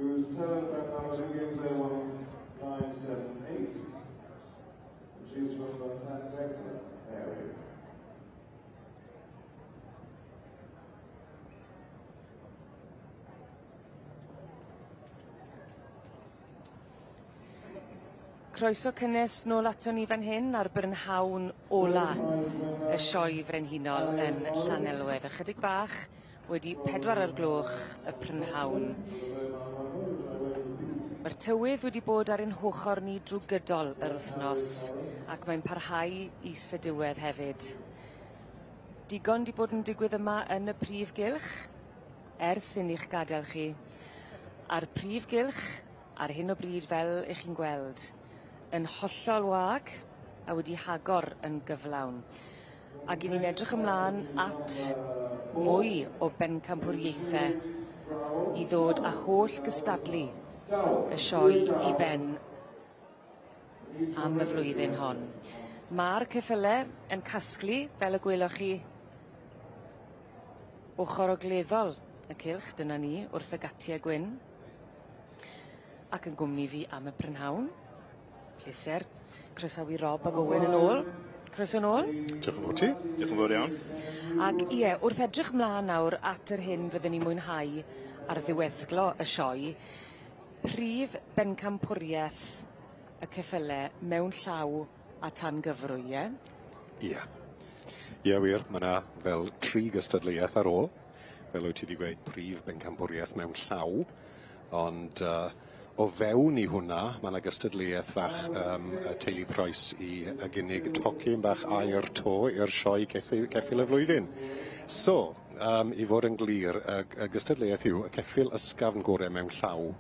Whose telephone number begins 01978. She's from the Llandegla area. Croeso cynnes nôl aton ni fan hyn ar brynhawn ola y Sioe Frenhinol yn Llanelwedd. Ychydig bach wedi pedwar o'r gloch y prynhawn. Mae'r tywydd wedi bod ar ein hochor ni drw gydol yr wythnos ac mae'n parhau i sydiwedd hefyd. Digon 'di bod yn digwydd yma yn y prif gylch ers i ni'ch gadel chi. A'r prif gylch ar hyn o bryd fel 'ych chi'n gweld yn hollol wag a wedi hagor yn gyflawn. Ag 'yn ni'n edrych ymlan at mwy o bencampwriaethe i ddod â holl gystadlu y sioe i ben am y flwyddyn hon. Ma'r ceffyle yn casglu fel y gweloch chi ochor ogleddol y cylch, dyna ni, wrth y gatie gwyn. Ac yn gwmni fi am y prynhawn. Pleser croesawu Rob ag Owen yn ôl. Croeso nôl. Diolch yn fowr ti. Diolch yn fawr iawn. Ag ie, wrth edrych mlan nawr at yr hyn fydden ni'n mwynhau ar ddiweddglo y sioe, prif bencampwrieth y ceffyle mewn llaw a tan gyfrwy, ie? Ie. Ie wir, ma' 'na fel tri gystadleuaeth ar ôl. Fel wyt ti 'di gweud, prif bencampwriaeth mewn llaw, ond yy o fewn i hwnna, ma' 'na gystadleuaeth fach yym y teulu Price i y gynnig tocyn bach aur 'to i'r sioe ceffyl ceffyl y flwyddyn. So, yym i fod yn glir, y y gystadleuaeth yw y ceffyl ysgafn gore mewn llaw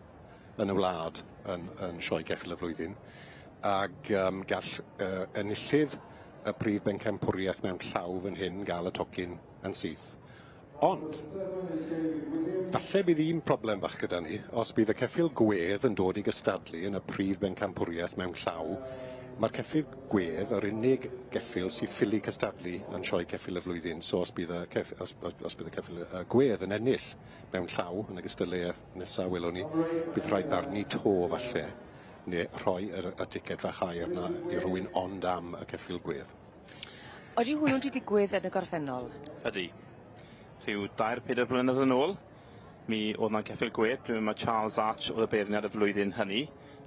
yn y wlad yn yn sioe ceffyl y flwyddyn, ag yym gall yy enillydd y prif bencampwriaeth mewn llaw fan hyn ga'l y tocyn yn syth. Ond, falle bydd un problem bach gyda ni, os bydd y ceffyl gwedd yn dod i gystadlu yn y prif bencampwriaeth mewn llaw, mae'r ceffyl gwedd yr unig geffyl sy'n ffili cystadlu yn sioe ceffyl y flwyddyn, so os bydd y ceff, os, os, os bydd y ceffyl uh, gwedd yn ennill mewn llaw yn y gystadleuaeth nesaf welwn ni, bydd rhaid barnu to falle, neu rhoi yr, y ticed fach aur 'na i rhywun ond am y ceffyl gwedd. Odi hwnnw 'di digwydd yn y gorffennol? Ydi. Rhyw dair, pedair blynedd yn ôl, mi o'dd 'na geffyl gwedd, dwi'n meddwl ma' Charles Arch o'dd y beirniad y flwyddyn hynny,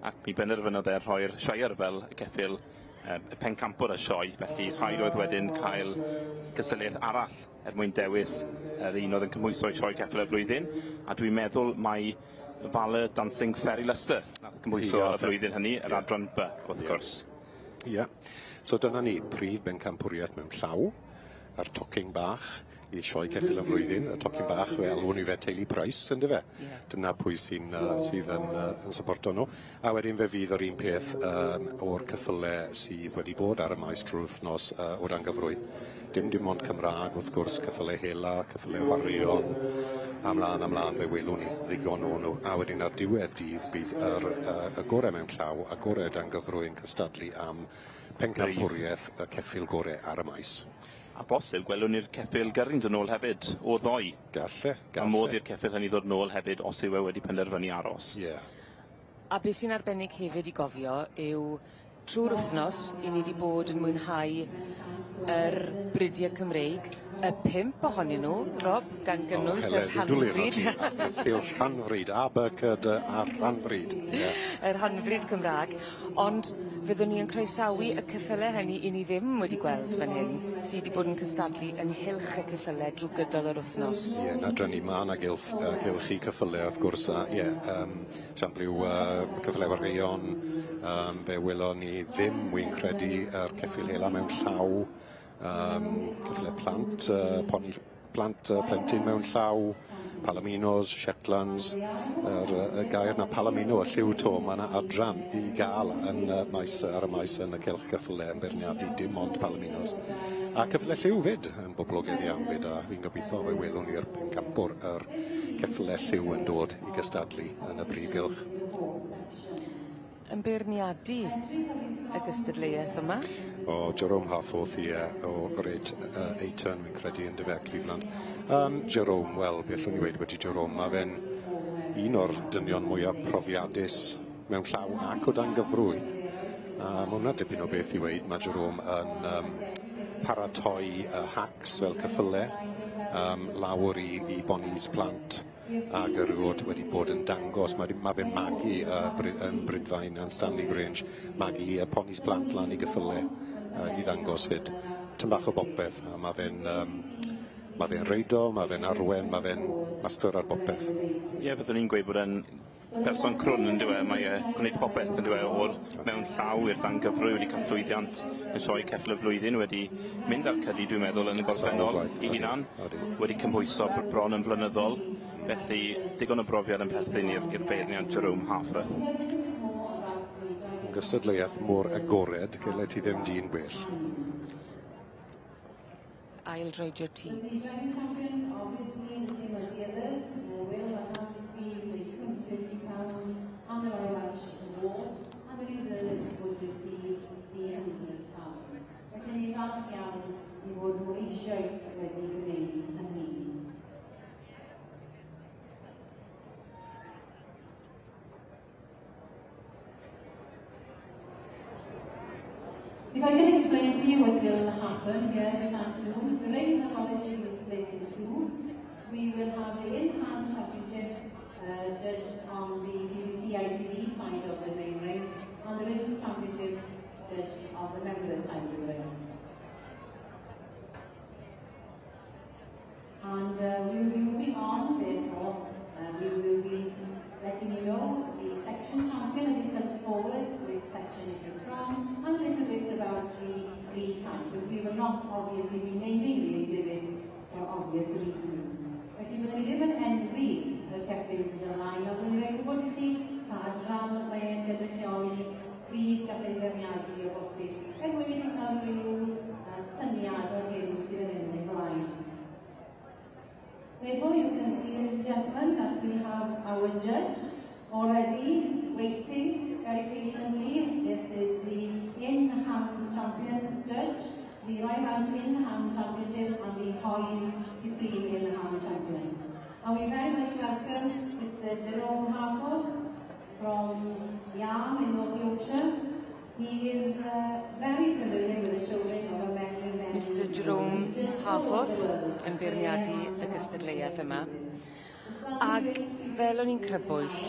ac mi benderfynodd e rhoi'r Shire fel y ceffyl yy y pencampwr y sioe, felly rhaid oedd wedyn cael cystadleuaeth arall er mwyn dewis yr un oedd yn cymhwyso i sioe ceffyl y flwyddyn, a dwi'n meddwl mai Valor Dancing Ferry Luster nath gymhwyso y flwyddyn hynny, yr adran B wrth gwrs. Ie. So dyna ni, prif bencampwriaeth mewn llaw, a'r tocyn bach i sioe ceffyl y flwyddyn, y tocyn bach fe alwn ni fe teulu Price yndyfe? Ie. Dyna pwy sy'n yy sydd yn yy yn syporto nhw. A wedyn fe fydd yr un peth yym o'r ceffyle sydd wedi bod ar y maes drwy'r wythnos yy o dan gyfrwy. Dim dim ond Cymra'g wrth gwrs, ceffyle hela, ceffyle warion, a mlan a mlan fe welwn ni ddigon o nhw. A wedyn ar diwedd dydd bydd yr yy y gore mewn llaw a gore dan gyfrwy yn cystadlu am pencampwriaeth y ceffyl gore ar y maes. A bosib gwelwn ni'r ceffyl gyrru'n dod nôl hefyd, o ddoe. Galle, galle. Ma' modd i'r ceffyl hynny ddod nôl hefyd os yw e wedi penderfynu aros. Ie. A be' sy'n arbennig hefyd i gofio yw trw'r wthnos 'yn ni 'di bod yn mwynhau yr Brudie Cymreig, y pump ohonyn nw, Rob, gan gynnwys y rhanfrid. Yw'r rhanfrid, A By C D a'r rhanfrid. Ie. Y rhanfrid Cymra'g, ond fyddwn ni yn croesawu y ceffyle hynny 'yn ni ddim wedi gweld fan hyn, sy 'di bod yn cystadlu ynghylch y ceffyle drw gydol yr wthnos. Ie, 'na drueni, ma' 'na gylch yy cylch i ceffyle wrth gwrs a ie yym Siampl yw yy ceffyle chwaraeon, yym fe welon ni ddim wi'n credu yr ceffyl hela mewn llaw, yym ceffyle plant yy poni plant yy plentyn mewn llaw, palominos, shetlands, yr yy y gair 'na palomino y lliw 'to ma' 'na adran i ga'l yn y maes ar y maes yn y cylch ceffyle yn beirniadu dim ond palominos. A ceffyle lliw 'fyd yn boblogaidd iawn 'fyd a fi'n gobitho fe welwn ni'r pencampwr yr ceffyle lliw yn dod i gystadlu yn y brif gylch. Yn beirniadu y gystadleuaeth yma. O Jerome Harforth ie o Great yy Ayton fi'n credu yndyfe Cleveland. Yym Jerome wel be' allwn i weud byti Jerome ma' fe'n Un o'r dynion mwyaf profiadus mewn llaw ac o dan gyfrwy. A ma' hwnna dipyn o beth i weud, ma' Jerome yn paratoi hacks fel ceffyle lawr i bonis plant a gyrwyd wedi bod yn dangos, ma fe'n magu yn Brydfaen yn Stanley Grange, magu ponis plant lan i geffyle i ddangos fyd. Tym bach o bopeth, a ma' fe'n ma' fe'n reido, ma' fe'n arwen, ma' fe'n master ar bopeth. Ie, fyddwn i'n gweud bod e'n person crwn yn dyw e, mae e gwneud popeth yn dyw e, o'r mewn llaw i'r dan gyfrwy, wedi cael llwyddiant yn sioe ceffyl y flwyddyn, wedi mynd â'r cydi dwi'n meddwl yn y gorffennol i hunan, wedi cymhwyso bron yn flynyddol, felly digon o brofiad yn perthyn i'r beirniad Jerome Harper. Yn gystadleuaeth mor agored, gele ti ddim dyn gwell. Ail droedio ti. The driving champion, obviously the same as the others, will have received a £250 and the Royal Welsh Award, and the reserve would receive the £100. Felly ni'n falch iawn i fod nhw eisoes wedi gwneud hynny. If I can explain to you what will happen here this afternoon, the ring has obviously been split in two. We will have the in-hand championship judged on the BBC ITV side of the main ring, and the ring championship judged on the member side of the ring. And we will be moving on, therefore, we will be letting you know the section champion as it comes forward, which section it is from, and a little bit about the breed type. But we will not obviously be naming the exhibit for obvious reasons. Felly byddwn ni ddim yn enwi y ceffyl yn ymlaen, ond byddwn ni'n rhoi gwybod i chi pa adran mae'n gynrychioli, pryd gall ei feirniadu o bosib, er mwyn i chi cael rhyw syniad o'r hyn sydd yn mynd ei flaen. Therefore, you can see, ladies and gentlemen, that we have our judge already waiting very patiently. This is the in-hand champion judge, the Royal Welsh in-hand championship and the Hoys Supreme in-hand champion. And we very much welcome Mr. Jerome Harforth from Yarm in North Yorkshire. He is very familiar with the show ring of a many, many Mr Jerome Harforth yn beirniadu y gystadleuaeth yma. Ag fel o'n i'n crybwyll,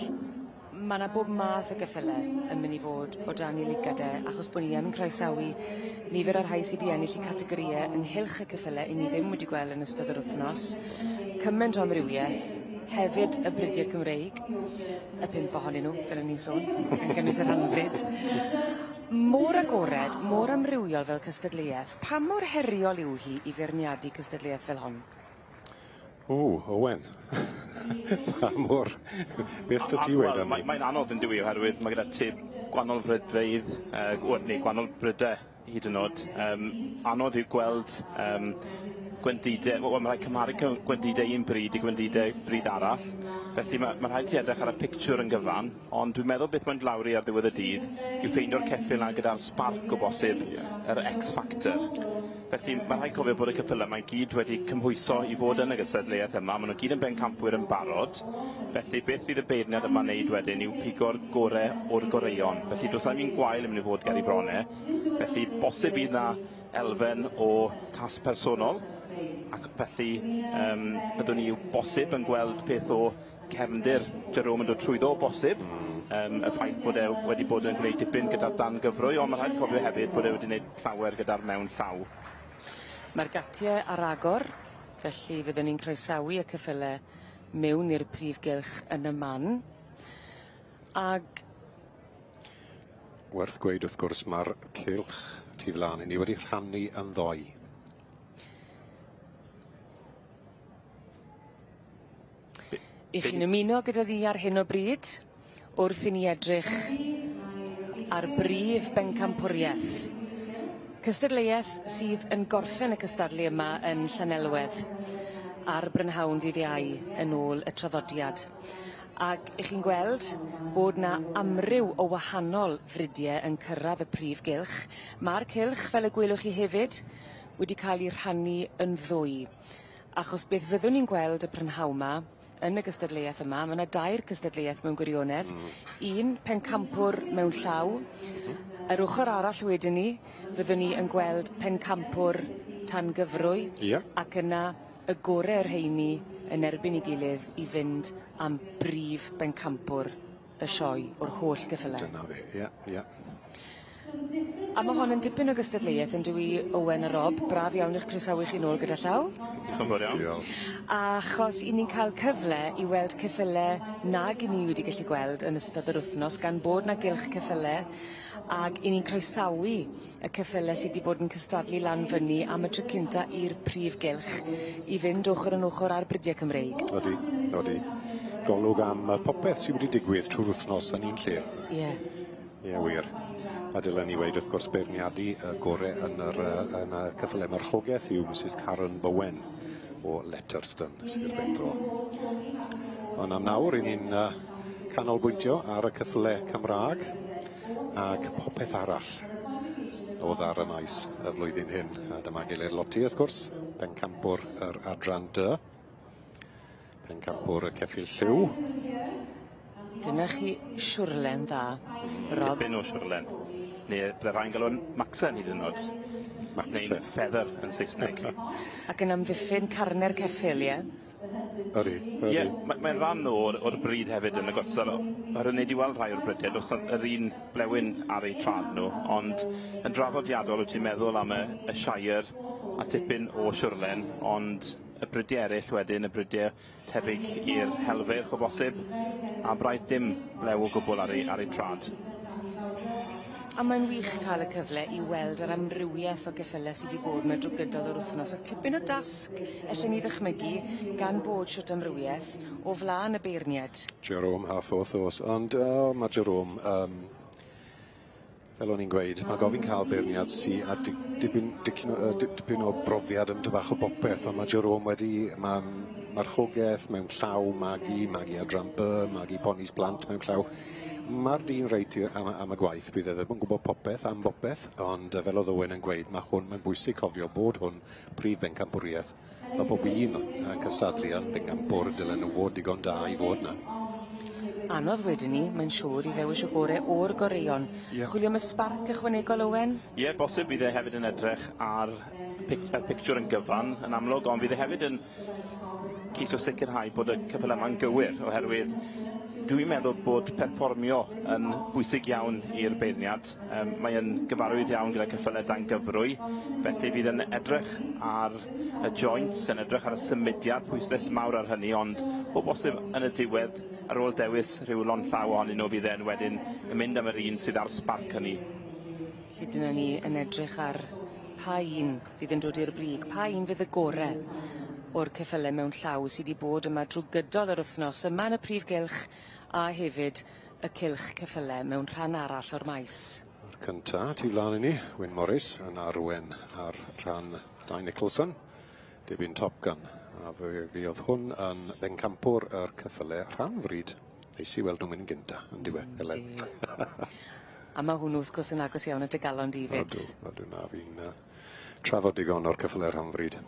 ma' 'na bob math o geffyle yn mynd i fod o dan 'i lygad e, achos bo' ni yn croesawu nifer o'r rhai sy 'di ennill 'u categorie ynghylch y ceffyle 'yn ni ddim wedi gweld yn ystod yr wythnos. Cyment o amrywieth, hefyd y bridie Cymreig, y pump ohonyn nhw, fel o'n i'n sôn, gan gynnwys y rhanfrid. Mor agored, mor amrywiol fel cystadleuaeth, pa mor heriol yw hi i feirniadu cystadleuaeth fel hon? O, Owen. Pa mor... Beth dy ti weud am Mae'n anodd yn dywi oherwydd mae gyda ti gwahanol frydfeydd, neu gwahanol brydau hyd yn oed. Anodd yw gweld gwendidau, wel, mae rhaid cymharu gwendidau un bryd i gwendidau bryd arall. Felly ma rhaid ti edrych ar y pictiwr yn gyfan, ond dwi'n meddwl beth mae'n lawr i ar ddiwedd y dydd yw ffeindio'r ceffyl 'na gyda'r spark o bosib, yr X factor. Felly mae rhaid cofio bod y ceffylau 'ma i gyd wedi cymhwyso i fod yn y gystadleuaeth yma, maen nhw gyd yn bencampwyr yn barod. Felly beth fydd y beirniad yma'n neud wedyn yw pigo'r gore o'r goreuon. Felly does na'm un gwael yn mynd i fod ger 'i bron e. Felly bosib bydd 'na elfen o tas personol, ac felly byddwn ni bosib yn gweld peth o cefndir Jerome yn dod trwyddo o bosib. Y ffaith bod e wedi bod yn gwneud dipyn gyda'r dan gyfrwy, ond mae rhaid cofio hefyd bod e wedi gwneud llawer gyda'r mewn llaw. Mae'r gatie ar agor, felly fyddwn ni'n croesawu y ceffyle mewn i'r prif gylch yn y man. Ag Werth gweud wrth gwrs mae'r cylch tu flaen i ni wedi rhannu yn ddoi. I chi'n ymuno gyda fi ar hyn o bryd, wrth i ni edrych ar brif bencampwriaeth. Cystadleuaeth sydd yn gorffen y cystadlu yma yn Llanelwedd ar brynhawn ddydd Iau yn ôl y traddodiad. Ag 'ych chi'n gweld bod 'na amryw o wahanol fridie yn cyrradd y prif gylch. Ma'r cylch, fel y gwelwch chi hefyd, wedi cael 'i rhannu yn ddwy. Achos beth fyddwn ni'n gweld y prynhawn 'ma yn y gystadleuaeth yma. Ma' 'na dair cystadleuaeth mewn gwirionedd. Un pencampwr mewn llaw. Yr ochor arall wedyn 'ny fyddwn ni yn gweld pencampwr tan gyfrwy. Ie. Ac yna y gore o'r rheini yn erbyn 'i gilydd i fynd am brif bencampwr y sioe o'r holl geffyle. Dyna fe, ie, ie. A ma' hon yn dipyn o gystadleuaeth yndyw 'i Owen a Rob, braf iawn i'ch croesawu chi nôl gyda llaw. Diolch yn fawr iawn. Diolch. Achos 'yn ni'n ca'l cyfle i weld ceffyle nag 'yn ni wedi gallu gweld yn ystod yr wthnos gan bod 'na gylch ceffyle ag 'yn ni'n croesawu y ceffyle sy 'di bod yn cystadlu lan fyny am y tro cynta i'r prif gylch i fynd ochor yn ochor â'r Brydie Cymreig. Odi, odi. Golwg am popeth sy wedi digwydd trw'r wthnos yn un lle. Ie. Ie wir. A dylen ni weud wrth gwrs beirniadu y gore yn yr yn y ceffyle marchogeth yw Mrs Karen Bowen o Letterston, Sir Benfro. Ond am nawr, 'yn ni'n canolbwyntio ar y ceffyle Cymra'g ac popeth arall o'dd ar y maes y flwyddyn hyn. A dyma Gellir Lotti wrth gwrs, pencampwr yr adran D. Pencampwr y ceffyl lliw. Dyna chi siwrlen dda, Rob. Tipyn o siwrlen. Neu bydde rhai'n galw'n Macsen hyd yn o'd. Macsen. Neu'n feather yn Saesneg. Ac yn amddiffyn carne'r ceffyl, ie? Ydi, ydi. Ie, mae'n rhan o'r bryd hefyd yn ogystal. Oherwydd ni 'di weld rhai o'r brydie, do's 'na yr un blewyn ar eu trad nhw, ond yn draddodiadol wyt ti'n meddwl am y Shire a tipyn o siwrlen, ond y brydie eraill wedyn, y brydie tebyg i'r helfyrch o bosib, a braidd dim blew o gwbl ar eu trad. A mae'n wych cael y cyfle i weld yr amrywieth o geffyle sy 'di bod 'ma drw gydol yr wthnos a tipyn o dasg ellen ni ddychmygu gan bod shwt amrywieth o flan y beirnied. Jerome Harforth o's, ond ma' Jerome fel o'n i'n gweud, ma' gofyn cael beirniad sy a dipyn dicyn o dipyn o brofiad yn bach o bopeth, ond ma' Jerome wedi ma'n marchogeth mewn llaw, magu adran B, magu ponis plant mewn llaw. Ma'r dyn reit am y gwaith, bydd e ddim yn gwybod popeth am bopeth, ond fel o'dd Owen yn gweud, ma' hwn, mae'n bwysig cofio bod hwn prif bencampwriaeth. Mae pob un yn cystadlu yn bencampwr, dylen nhw fod digon da i fod 'na. Anodd wedyn 'ny, mae'n siŵr, i ddewis y gore o'r goreuon. Ie. Chwilio am y sbarc ychwanegol, Owen? Ie, bosib bydd e hefyd yn edrych ar y pictiwr yn gyfan, yn amlwg, ond bydd e hefyd yn ceisio sicrhau bod y ceffylau yma'n gywir, oherwydd dwi'n meddwl bod perfformio yn bwysig iawn i'r beirniad. Mae yn gyfarwydd iawn gyda ceffylau dan gyfrwy, felly fydd yn edrych ar y joints, yn edrych ar y symudiad, pwyslais mawr ar hynny, ond o bosib yn y diwedd, ar ôl dewis rhyw lond llaw ohonyn nhw, fydd e'n wedyn yn mynd am yr un sydd ar sbarc hynny. Felly dyna ni yn edrych ar pa un fydd yn dod i'r brig, pa un fydd y gore o'r ceffyle mewn llaw sy 'di bod yma drw gydol yr wythnos yma yn y prif gylch a hefyd y cylch ceffyle mewn rhan arall o'r maes. A'r cynta tu flaen i ni, Wyn Morris yn arwen ar rhan Dai Nicholson, dibyn Top Gun. A fe oedd hwn yn bencampwr yr ceffyle rhan fryd. Neis i weld nhw'n mynd yn gynta, yn diwe, Helen. A ma' hwnnw wrth gwrs yn agos iawn at y galon di 'fyd. Ydw, ydw, na fi'n trafod digon o'r ceffyle rhan fryd.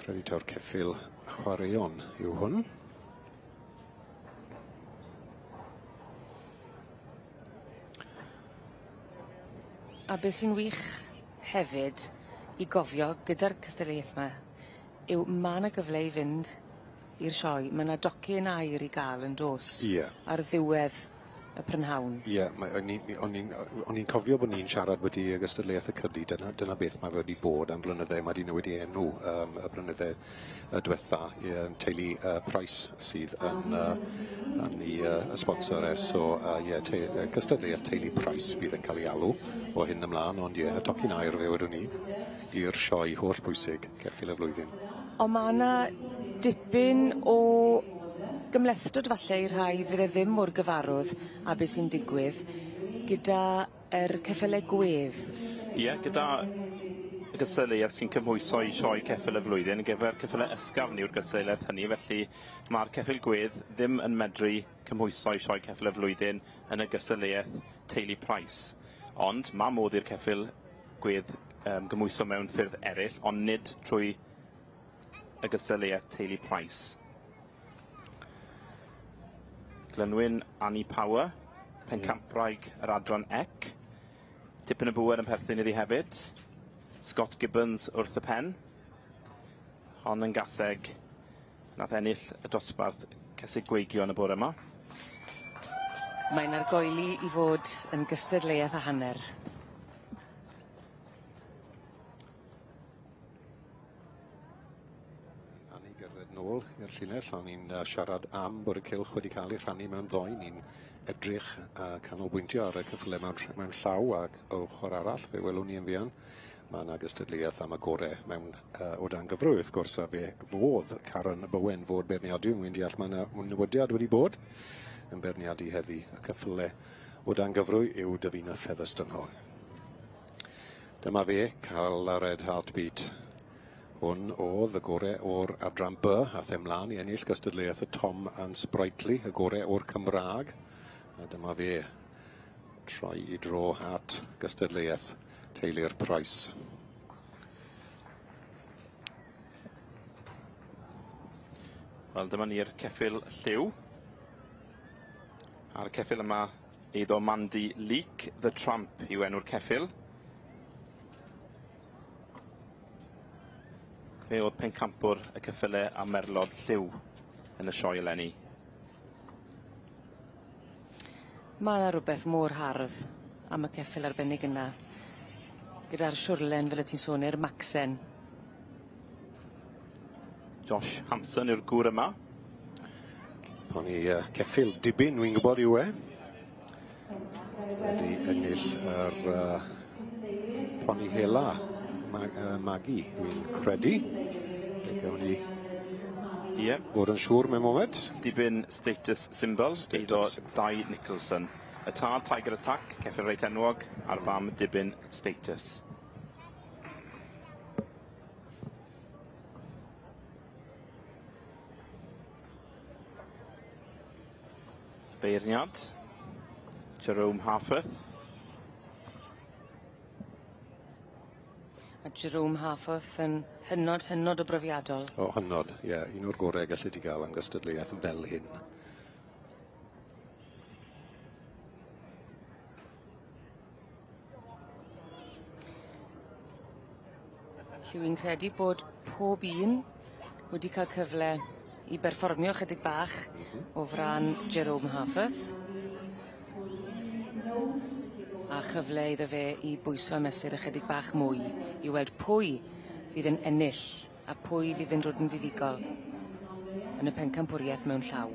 Credu taw'r ceffyl chwaraeon yw hwn. A beth sy'n wych hefyd i gofio gyda'r cystadleuaeth 'ma yw ma' 'na gyfle i fynd i'r sioe. Ma' 'na docyn aur i ga'l yn do's? Ie. Ar ddiwedd y prynhawn. Ie, mae o'n i'n cofio bod ni'n siarad wedi y gystadleuaeth y cydi, dyna beth mae wedi bod am flynydde, mae wedi newid ei enw y blynydde y diwetha, i teulu Price sydd yn i y sponsor e, so ie, cystadleuaeth teulu Price bydd yn cael ei alw o hyn ymlaen, ond ie, y tocyn aur fe wedwn ni i'r sioe holl bwysig ceffyl y flwyddyn. Ond ma' 'na dipyn o gymhlethdod falle i rhai fydde ddim mor gyfarwydd â beth sy'n digwydd gyda yr ceffyle gwedd. Ie, gyda y gystadleuaeth sy'n cymhwyso i sioe ceffyl y flwyddyn, yn gyfer ceffyle ysgafn yw'r gystadleuaeth hynny, felly ma'r ceffyl gwedd ddim yn medru cymhwyso i sioe ceffyl y flwyddyn yn y gystadleuaeth teulu Price. Ond ma' modd i'r ceffyl gwedd gymhwyso mewn ffyrdd eraill, ond nid trwy y gystadleuaeth teulu Price. Glynwyn Annie Power, pencampwraig yr adran ec. Tipyn o bŵer yn perthyn iddi hefyd. Scott Gibbons wrth y pen. Hon yn gaseg nath ennill y dosbarth cesig gweigion y bore yma. Mae'n argoeli i fod yn gystadleuaeth a hanner. A ni gerdded nôl i'r llinell, o'n i'n siarad am bod y cylch wedi cael ei rhannu mewn ddoi. Ni'n edrych a canolbwyntio ar y ceffyle mewn llaw ac ochr arall, fe welwn ni yn fuan. Mae yna gystadleuaeth am y gore mewn o dan gyfrwy, wrth gwrs, a fe fodd Karen Bowen fod beirniadu. Wy'n deall mae yna newidiad wedi bod yn beirniadu heddi. Y ceffyle o dan gyfrwy yw Davina Featherstonehaugh. Dyma fe, cael y Red Heartbeat. Hwn oedd y gore o'r adran B, a themlan i ennill gystadleuaeth y Tom and Sprightly, y gore o'r Cymraeg. A dyma fe troi i dro at gystadleuaeth teulu'r Price. Wel, dyma ni'r ceffyl lliw. A'r ceffyl yma eiddo Mandy Leake, The Tramp yw enw'r ceffyl. Fe oedd pencampwr y ceffyle a merlod lliw yn y sioe eleni. Mae yna rhywbeth mor hardd am y ceffyl arbennig yna. Gyda'r siwrlen, fel y ti'n sôn, i'r Maxen. Josh Hampson yw'r gŵr yma. Poni ceffyl dibyn, wy'n gwybod yw e. Wedi ennill yr poni hela Magi, wy'n credu. Fe gawn ni fod yn siŵr mewn moment. Dibyn Status Symbol, eiddo Dai Nicholson. Y tad Tiger Attack, ceffyl reit enwog, a'r fam Dibyn Status. Beirniad, Jerome Harforth. A Jerome Harforth yn hynod, hynod o brofiadol. O, hynod, ie. Un o'r gorau gallu di gael am gystadleuaeth fel hyn. Felly wy'n credu bod pob un wedi cael cyfle i berfformio chydig bach o fran Jerome Harforth. A chyfle iddo fe i bwyso a mesur ychydig bach mwy i weld pwy fydd yn ennill a pwy fydd yn dod yn fuddugol yn y pencampwriaeth mewn llaw.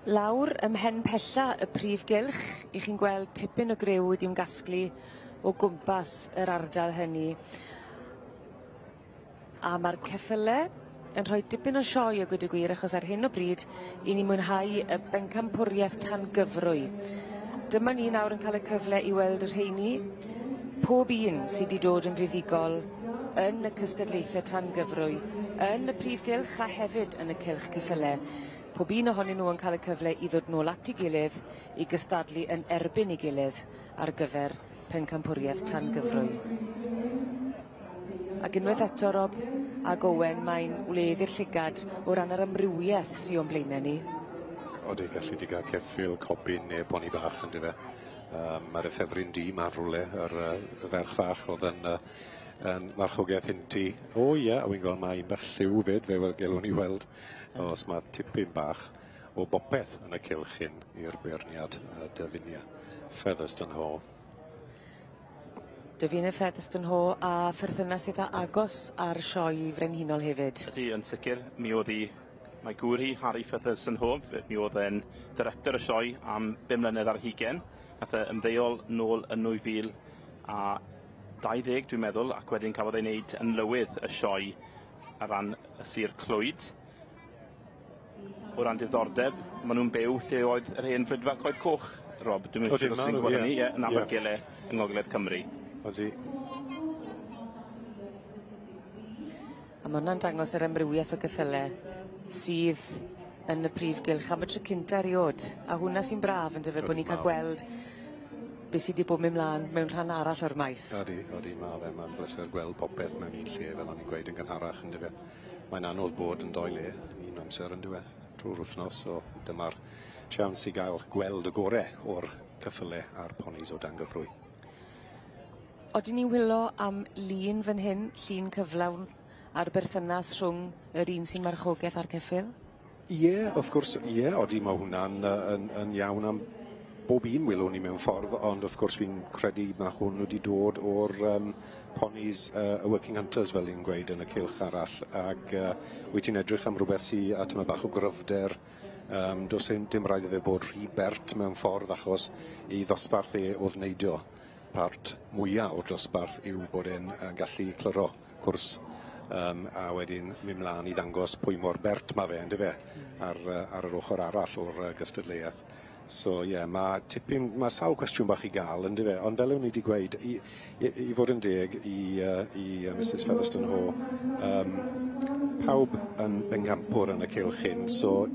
Lawr ym mhen pella y prif gylch, 'ych chi'n gweld tipyn o griw wedi ymgasglu o gwmpas yr ardal hynny. A ma'r ceffyle yn rhoi dipyn o sioe a gweud y gwir achos ar hyn o bryd i ni mwynhau y bencampwriaeth tan gyfrwy. Dyma ni nawr yn cael y cyfle i weld y rheini, pob un sydd 'di dod yn fuddugol yn y cystadlaethe tan gyfrwy, yn y prif gylch a hefyd yn y cylch ceffyle. Pob un ohonyn nhw yn cael y cyfle i ddod nôl at 'i gilydd i gystadlu yn erbyn 'i gilydd ar gyfer pencampwriaeth tan gyfrwy. Ac unwaith eto Rob ag Owen mae'n wledd i'r llygad o ran yr amrywieth sy o'n blaenau ni. Odi, gallu di gael ceffyl, cobyn neu boni bach yndyfe. Mae'r ffefryn du 'ma'n rhywle, yr y ferch fach oedd yn marchogaeth Henty. O ie, a wi'n gweld mae un bach lliw 'fyd, fe gelwn ni weld os mae tipyn bach o bopeth yn y cylch hyn i'r beirniad Davinia Featherstonhaugh. Davina Featherstonhaugh a pherthynas eitha agos ar sioe frenhinol hefyd. Ydy, yn sicr, mi oedd hi, mae gŵr hi, Harry Featherstonhaugh, mi oedd e'n director y sioe am 5 mlynedd ar hugain. Nath e ymddeol nôl yn 2020, dwi'n meddwl, ac wedyn cafodd ei wneud yn lywydd y sioe ar ran y Sir Clwyd. O ran diddordeb, maen nhw'n byw lle oedd yr hen Fridfa Coed Coch, Rob. Dwi'n siŵr os ti'n gwybod hynny, ie, yn Abergele yng Ngogledd Cymru. Odi. A ma' hwnna'n dangos yr amrywieth o geffyle sydd yn y prif gylch am y tro cynta eriod. A hwnna sy'n braf yndyfe bo' ni'n ca'l gweld be' sy 'di bod myn' mlan mewn rhan arall o'r maes. Odi, odi, ma' fe, ma'n bleser gweld popeth mewn un lle fel o'n i'n gweud yn gynharach yndyfe. Mae'n anodd bod yn dou le yn un amser yndyw e, trwy'r wythnos, so dyma'r siawns i gael gweld y gore o'r ceffyle a'r ponis o dan gyfrwy. Odyn ni'n wylo am lun fan hyn, llun cyflawn a'r berthynas rhwng yr un sy'n marchogaeth a'r ceffyl? Ie, wrth gwrs, ie, odi, mae hwnna'n yn iawn am bob un wylwn ni mewn ffordd, ond wrth gwrs fi'n credu mae hwn wedi dod o'r ponis y Working Hunters, fel ni'n gweud yn y cylch arall, ac wyt ti'n edrych am rhywbeth sy a tyma bach o gryfder, does dim rhaid i fe bod rhy bert mewn ffordd, achos i ddosbarth e oedd neidio. Part mwyaf o'r dosbarth yw bod e'n gallu cliro cwrs a wedyn mynd mlaen i ddangos pwy mor bert mae fe, yndyfe, ar yr ochr arall o'r gystadleuaeth. So ie, yeah, mae tipyn, mae sawl cwestiwn bach i gael, yndyfe, ond fel o'n i wedi gweud, i fod yn deg i Mrs Featherstonhaugh, pawb yn bencampwr yn y cylch hyn, so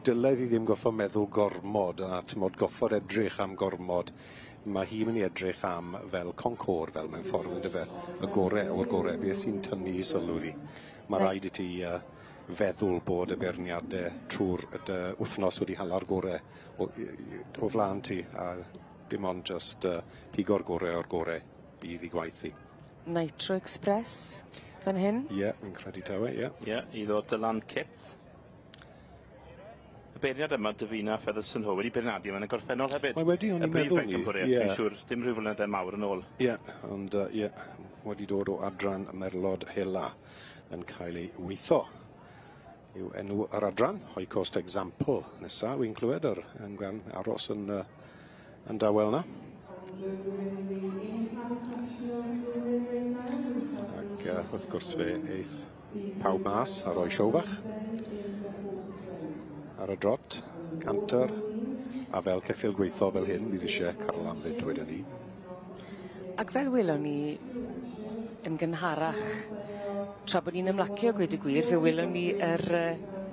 dylai ddi ddim goffo meddwl gormod a t'mod goffod edrych am gormod. Mae hi'n mynd i edrych am fel concours, fel mewn ffordd, yndyfe, y gore o'r gore, beth sy'n tynnu i sylw ddi. Mae rhaid i ti feddwl bod y beirniadau trwy'r wythnos wedi hala'r gore o flaen ti, a dim ond just pigo'r gore o'r gore bydd i gwaith hi. Nitro Express fan hyn? Ie, yeah, fi'n credu tawe, ie. Ie, yeah, i ddod Dylan Kit. Y beirniad yma, Davina Featherstonhaugh, wedi beirniadu yma yn y gorffennol hefyd. Mae wedi, o'n i'n meddwl ni. Ie. Dwi'n siŵr, dim rhyw flynydde mawr yn ôl. Ie, yeah, ond ie, yeah, wedi dod o adran Merlod Hela yn cael ei weitho. Yw enw yr adran, High Cost Example nesa, wy'n clywed yr yn gan aros yn dawel na. Ac wrth gwrs fe eith pawb mas a roi siow fach ar y drot, canter, a fel ceffyl gweitho fel hyn, bydd eisiau carlam fyd wedyn ni. Ac fel welon ni yn gynharach, tra bod ni'n ymlacio gweud y gwir, fe welon ni yr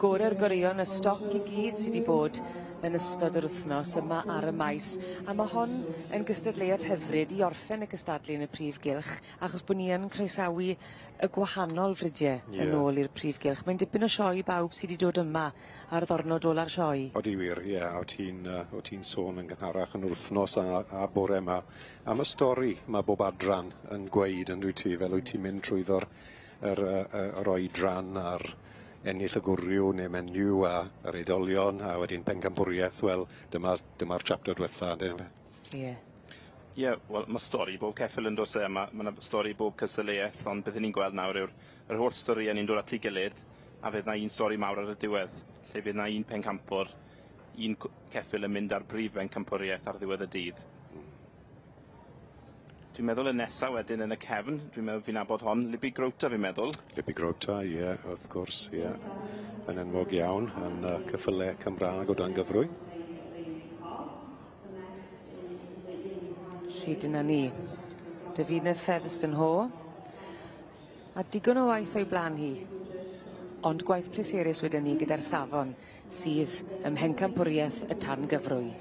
gore'r goreuon, y stoc i gyd sydd wedi bod yn ystod yr wythnos yma ar y maes. A mae hon yn gystadleuaeth hyfryd i orffen y gystadlu yn y prif gylch, achos bod ni yn croesawu y gwahanol fridiau yn ôl i'r prif gylch. Mae'n dipyn o sioe i bawb sydd wedi dod yma ar ddornod ola'r sioe. Odi wir, ie, yeah, o ti'n sôn yn gynharach yn wythnos a bore yma am y stori mae bob adran yn gweud yn dwyt ti, fel wyt ti'n mynd trwyddo'r yr oedran a'r ennill y gwryw neu menyw a yr oedolion a wedyn pencampwriaeth, wel dyma'r chapter diwetha, yndyfe? Ie. Ie, wel, mae stori bob ceffyl yn does e, mae 'na stori bob cystadleuaeth, ond beth 'yn ni'n gweld nawr yw'r yr holl storïau ni'n dod at ei gilydd, a fydd 'na un stori mawr ar y diwedd, lle fydd 'na un pencampwr, un ceffyl yn mynd ar brif bencampwriaeth ar ddiwedd y dydd. Dwi'n meddwl y nesa wedyn yn y cefn, dwi'n meddwl fi'n nabod hon, Libby Grota fi'n meddwl. Libby Grota, ie, yeah, wrth gwrs, ie. Yeah. Yn enwog iawn, yn ceffyle Cymraeg o dan gyfrwy. Felly dyna ni. Davina Featherstonhaugh. A digon o waith o'i blaen hi. Ond gwaith pleserus wedyn ni gyda'r safon sydd ym mhencampwriaeth y tan gyfrwy.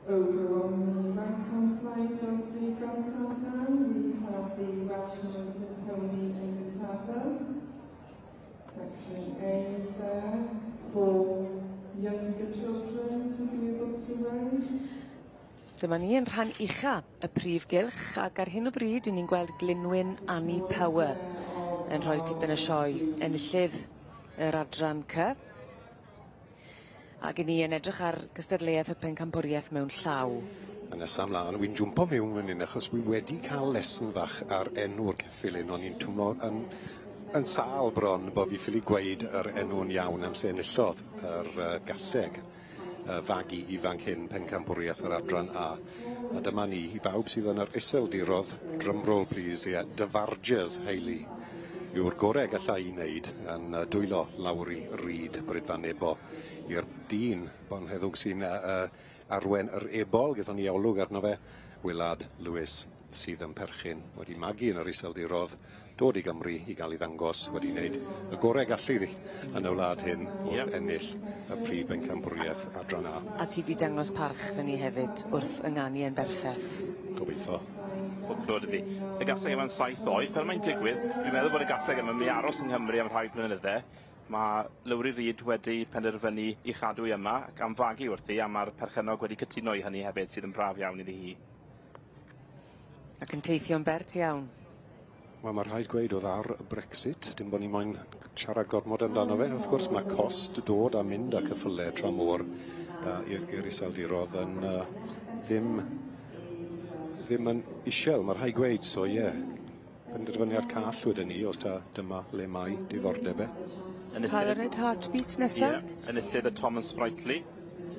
Over on the right-hand side of the grandstand now, we have the Welsh Mountain Pony in the saddle. Section A there for younger children to be able to ride. Dyma ni yn rhan ucha y prif gylch ac ar hyn o bryd 'yn ni'n gweld Glynwyn Annie Power yn rhoi tipyn o sioe enillydd yr adran C. Ac 'yn ni yn edrych ar gystadleuaeth y pencampwriaeth mewn llaw. A nesa mlaen, wi'n jwmpo mewn fan hyn achos wi wedi cael lesson fach ar enw'r ceffyl hyn. O'n i'n twmlo yn sâl bron bo' fi ffili gweud yr enw'n iawn am se enillodd yr gaseg fagu ifanc hyn pencampwriaeth yr adran A. A dyma ni, i bawb sydd yn yr iseldirodd, drumroll please, ie, Defarges Hayley yw'r gorau galla i wneud yn dwylo Lowry Reid Brydfan Nebo i'r dyn bonheddwg sy'n arwen yr ebol, gaethon ni olwg arno fe, Willard Lewis, sydd yn perchyn, wedi magu yn yr iseldirodd, dod i Gymru i gael ei ddangos, wedi wneud y gorau gallu iddi yn y wlad hyn wrth ennill y prif bencampwriaeth adran A. A ti 'di dangos parch fyny hefyd wrth ynganu yn berffeth. Gobeithio. Pob clod iddi. Y gaseg yma'n 7 oed, fel mae'n digwydd, dwi'n meddwl bod y gaseg yma'n mynd i aros yng Nghymru am rhai blynydde. Mae Lowri Reid wedi penderfynu i chadw i yma ac am fagu wrthi, a mae'r perchennog wedi cytuno i hynny hefyd, sydd yn braf iawn iddi hi. Ac yn teithio'n bert iawn. Wel, mae rhaid gweud oedd ar Brexit, dim bod ni moyn siarad gormod amdano fe. Wrth gwrs, mae cost dod a mynd â ceffylau tramor i'r iseldirodd yn ddim yn isiel, mae rhaid gweud, so ie. Yeah. Penderfyniad call wedyn ni, os ta dyma le mae diddordeb e. Calared Heartbeat nesa? Ie, enillydd y Thomas Sprightly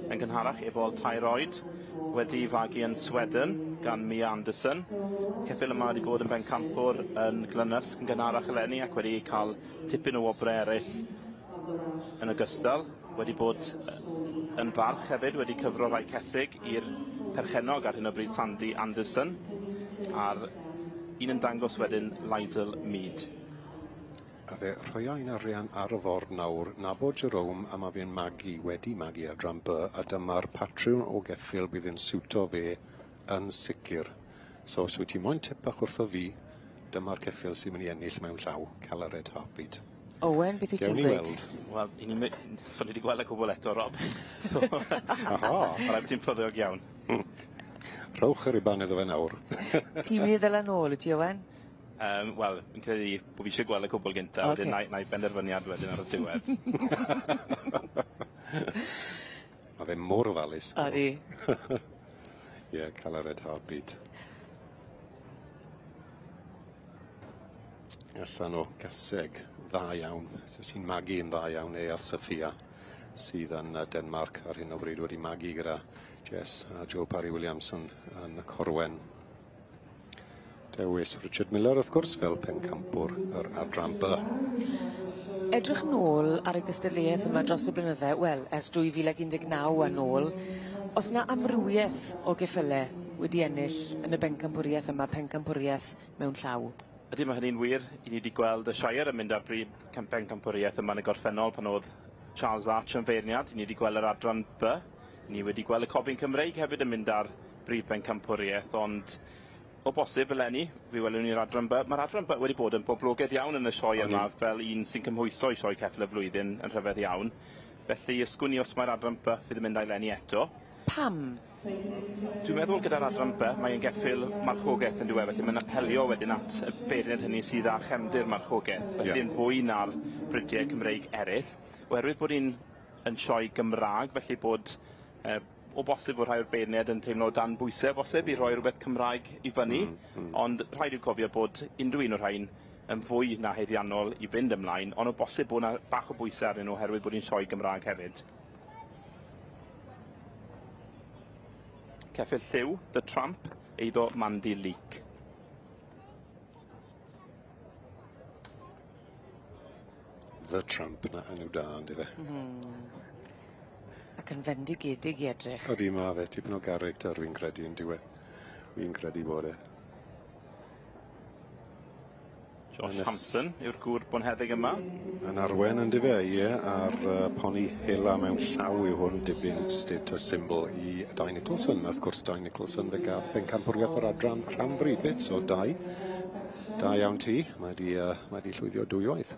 yn gynharach ebol 3 oed, wedi fagu yn Sweden gan Mia Anderson. Ceffyl yma wedi bod yn bencampwr yn Glynysg yn gynharach eleni ac wedi cael tipyn o wobrau eraill yn ogystal. Wedi bod yn farch hefyd, wedi cyfro rhai cesig i'r perchennog ar hyn o bryd Sandy Anderson, a'r un yn dangos wedyn Lizel Mead. A fe rhoia un arian ar y ford nawr, nabod Jerome a ma' fe'n magu, wedi magu adran B, a dyma'r patrwn o geffyl bydd yn siwto fe yn sicr. So os wyt ti moyn tip bach wrtho fi, dyma'r ceffyl sy'n mynd i ennill mewn llaw, Calared Heartbeat. Owen, beth wyt Gewn ti'n ni gweud? weld. Wel, i ni so ni wedi gweld y cwbl eto, Rob. So, Aha! ma' raid bod ti'n ffyddiog iawn. Rhowch yr ruban iddo fe nawr. Ti'n mynd i ddala nôl, wyt ti, Owen? Wel, fi'n credu bod fi eisiau gweld y cwbl gynta, wedyn na i benderfyniad wedyn ar y diwedd. Mae fe mor ofalus. Odi. Ie, yeah, Calared Heartbeat. Allan o gaseg dda iawn, sy'n magu yn dda iawn, Eath Sophia, sydd yn Denmark ar hyn o bryd wedi magu gyda Jess a Joe Parry Williamson yn y Corwen. Dewis Richard Miller, wrth gwrs, fel pencampwr yr adran B. Edrych nôl ar y gystadleuaeth yma dros y blynydde, wel, ers 2019 a nôl, o's 'na amrywieth o geffyle wedi ennill yn y bencampwriaeth yma, pencampwriaeth mewn llaw? Ydy, mae hynny'n wir. I ni wedi gweld y Shire yn mynd ar brif pencampwriaeth yma yn y gorffennol pan oedd Charles Arch yn feirniad. I ni wedi gweld yr adran B. Ni wedi gweld y Cobyn Cymreig hefyd yn mynd ar brif bencampwriaeth, ond O bosib eleni, fi welwn ni'r adran B. Mae'r adran B wedi bod yn boblogaidd iawn yn y sioe yma, fel un sy'n cymhwyso i sioe ceffyl y flwyddyn yn rhyfedd iawn. Felly, ysgwn i os mae'r adran B fydd yn mynd â eleni eto. Pam? Dwi'n meddwl gyda'r adran B, mae'n geffyl marchogaeth yn diwedd, felly mae'n apelio wedyn at y beirniad hynny sydd â chefndir marchogaeth, felly yn fwy na'r bridiau Cymreig eraill. Oherwydd bod hi'n yn sioe Gymraeg, felly bod o bosib fod rhai o'r beirniaid yn teimlo dan bwysau bosib i roi rhywbeth Cymraeg i fyny, ond rhaid yw cofio bod unrhyw un o'r rhain yn fwy na haeddiannol i fynd ymlaen, ond o bosib bod 'na bach o bwysau arnyn nhw oherwydd bod hi'n sioe Gymraeg hefyd. Ceffyl lliw, The Tramp, eiddo Mandy Leake. The Tramp, 'na enw da on'd yfe? Ac yn fendigedig i edrych. Odi ma' fe, tipyn o character fi'n credu on'd yw e? Fi'n credu bod e. Josh Hampson yw'r gŵr bonheddig yma. Yn arwen on'd yfe, ie, a'r poni hela mewn llaw yw hwn, dipyn status symbol i Dai Nicholson. Wrth gwrs Dai Nicholson fe gath bencampwriaeth yr adran rhanfryd 'fyd, so Dai, da iawn ti, mae 'di llwyddio dwywaith.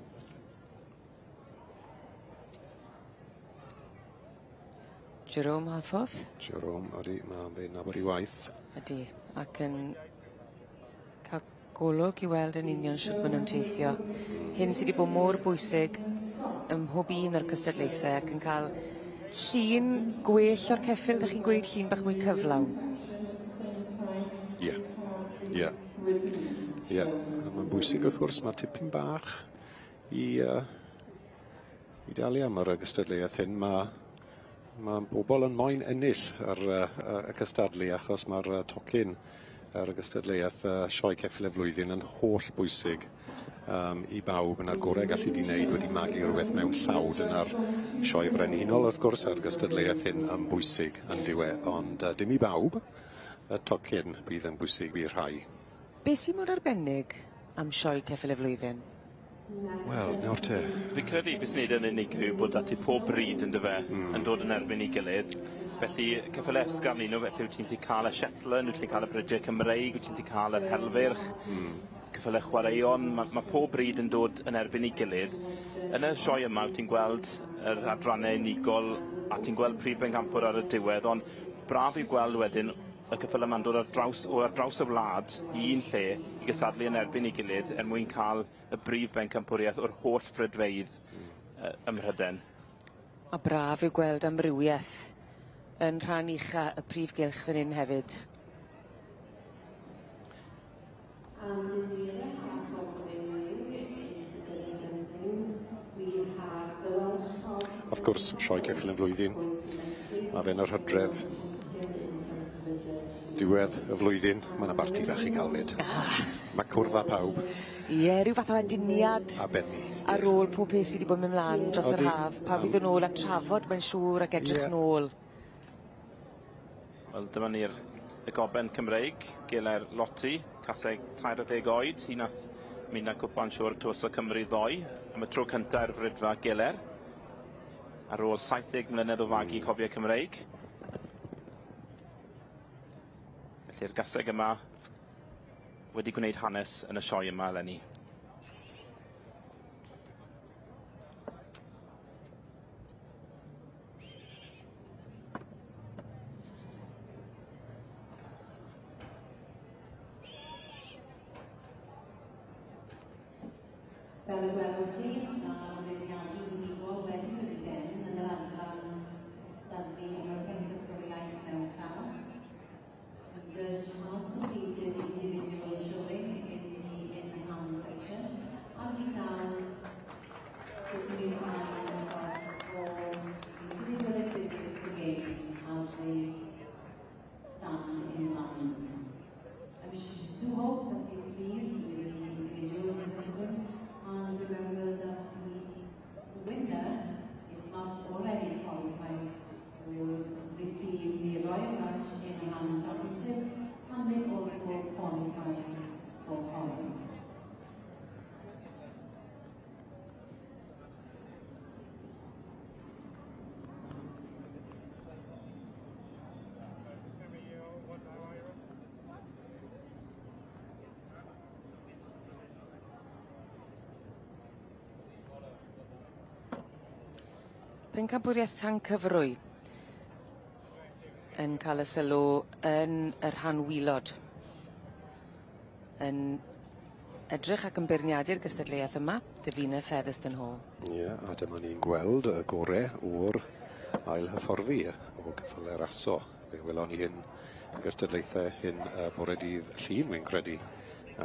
Jerome Harforth. Jerome, odi, ma' fe'n nabod 'i waith. Ydi, ac yn cael golwg i weld yn union shwt ma' nw'n teithio. Hyn sy 'di bod mor bwysig ym mhob un o'r cystadlaethe ac yn cael llun gwell o'r ceffyl, 'dych chi'n gweud llun bach mwy cyflawn. Ie. A ma'n bwysig wrth gwrs, ma' tipyn bach i dalu am yr gystadleuaeth hyn. Ma' bobl yn moyn ennill yr y cystadlu achos ma'r tocyn ar y gystadleuaeth sioe ceffyl y flwyddyn yn holl bwysig i bawb. Yna'r gorau gallu di wneud wedi magu rhywbeth mewn llaw. Dyna'r sioe frenhinol wrth gwrs a'r gystadleuaeth hyn yn bwysig yn diwe, ond dim i bawb. Y tocyn bydd yn bwysig i rhai. Be sy'n mor arbennig am sioe ceffyl y flwyddyn? Wel, nawr te. Fi'n credu beth sy'n neud yn unigryw bod ati pob brid yn dyfe yn dod yn erbyn ei gilydd. Felly ceffyle ysgafn un nhw, felly wyt ti'n gallu cael y Shetland, wyt ti'n cael y bridiau Cymreig, wyt ti'n gallu cael yr helfyrch, ceffyle chwaraeon, ma pob brid yn dod yn erbyn ei gilydd. Yn y sioe yma, wyt ti'n gweld yr adrannau unigol a ti'n gweld prif bencampwr ar y diwedd, ond braf i'w gweld wedyn y ceffyle yma'n dod ar draws y wlad i un lle i gystadlu yn erbyn ei gilydd er mwyn cael y brif bencampwriaeth o'r holl frydfeydd ym Mhrydain. A braf yw gweld amrywiaeth yn rhan ucha y prif gylch fan hyn hefyd. And in the other half of the ring, in the ring, we have the Welsh Cob. Wrth gwrs, sioe ceffyl y flwyddyn. Mae fe'n yr hydref. Diwedd y flwyddyn, mae yna barti bach i gael fyd. Mae cwrdd â pawb. Ie, rhyw fath o aduniad. A benni. Ar ôl pob peth sydd wedi bod yn mynd mlaen dros yr haf. Pawb i ddod nôl a trafod, mae'n siŵr, ac edrych nôl. Wel, dyma ni'r y goben Cymreig, Geler Lotti, caseg 30 oed. Hi nath mynd â cwpan siŵr Tywysog Cymru ddoe, am y tro cyntaf i'r fridfa Geler. Ar ôl 70 mlynedd o fagu cobiau Cymreig. Felly'r gaseg yma wedi gwneud hanes yn y sioe yma eleni. Fel y gwelwch chi, mae'r beirniadu unigol wedi dod i ben yn yr adran cystadlu am y pencampwriaeth mewn llaw. The judge has completed individual showing in the in-hand section and is now taking his line across for the individual exhibits again as they stand in line. I do hope that he's pleased with the individuals in front of him, and remember that Pencampwriaeth tan cyfrwy yn cael y sylw yn y rhan waelod. Yn edrych ac yn beirniadu'r gystadleuaeth yma, Davina Featherstonhaugh. Ie, a dyma ni'n gweld y gore o'r ail hyfforddi o ceffylau raso. Fe welon ni hyn y gystadlaethau hyn bore dydd Llun, wy'n credu.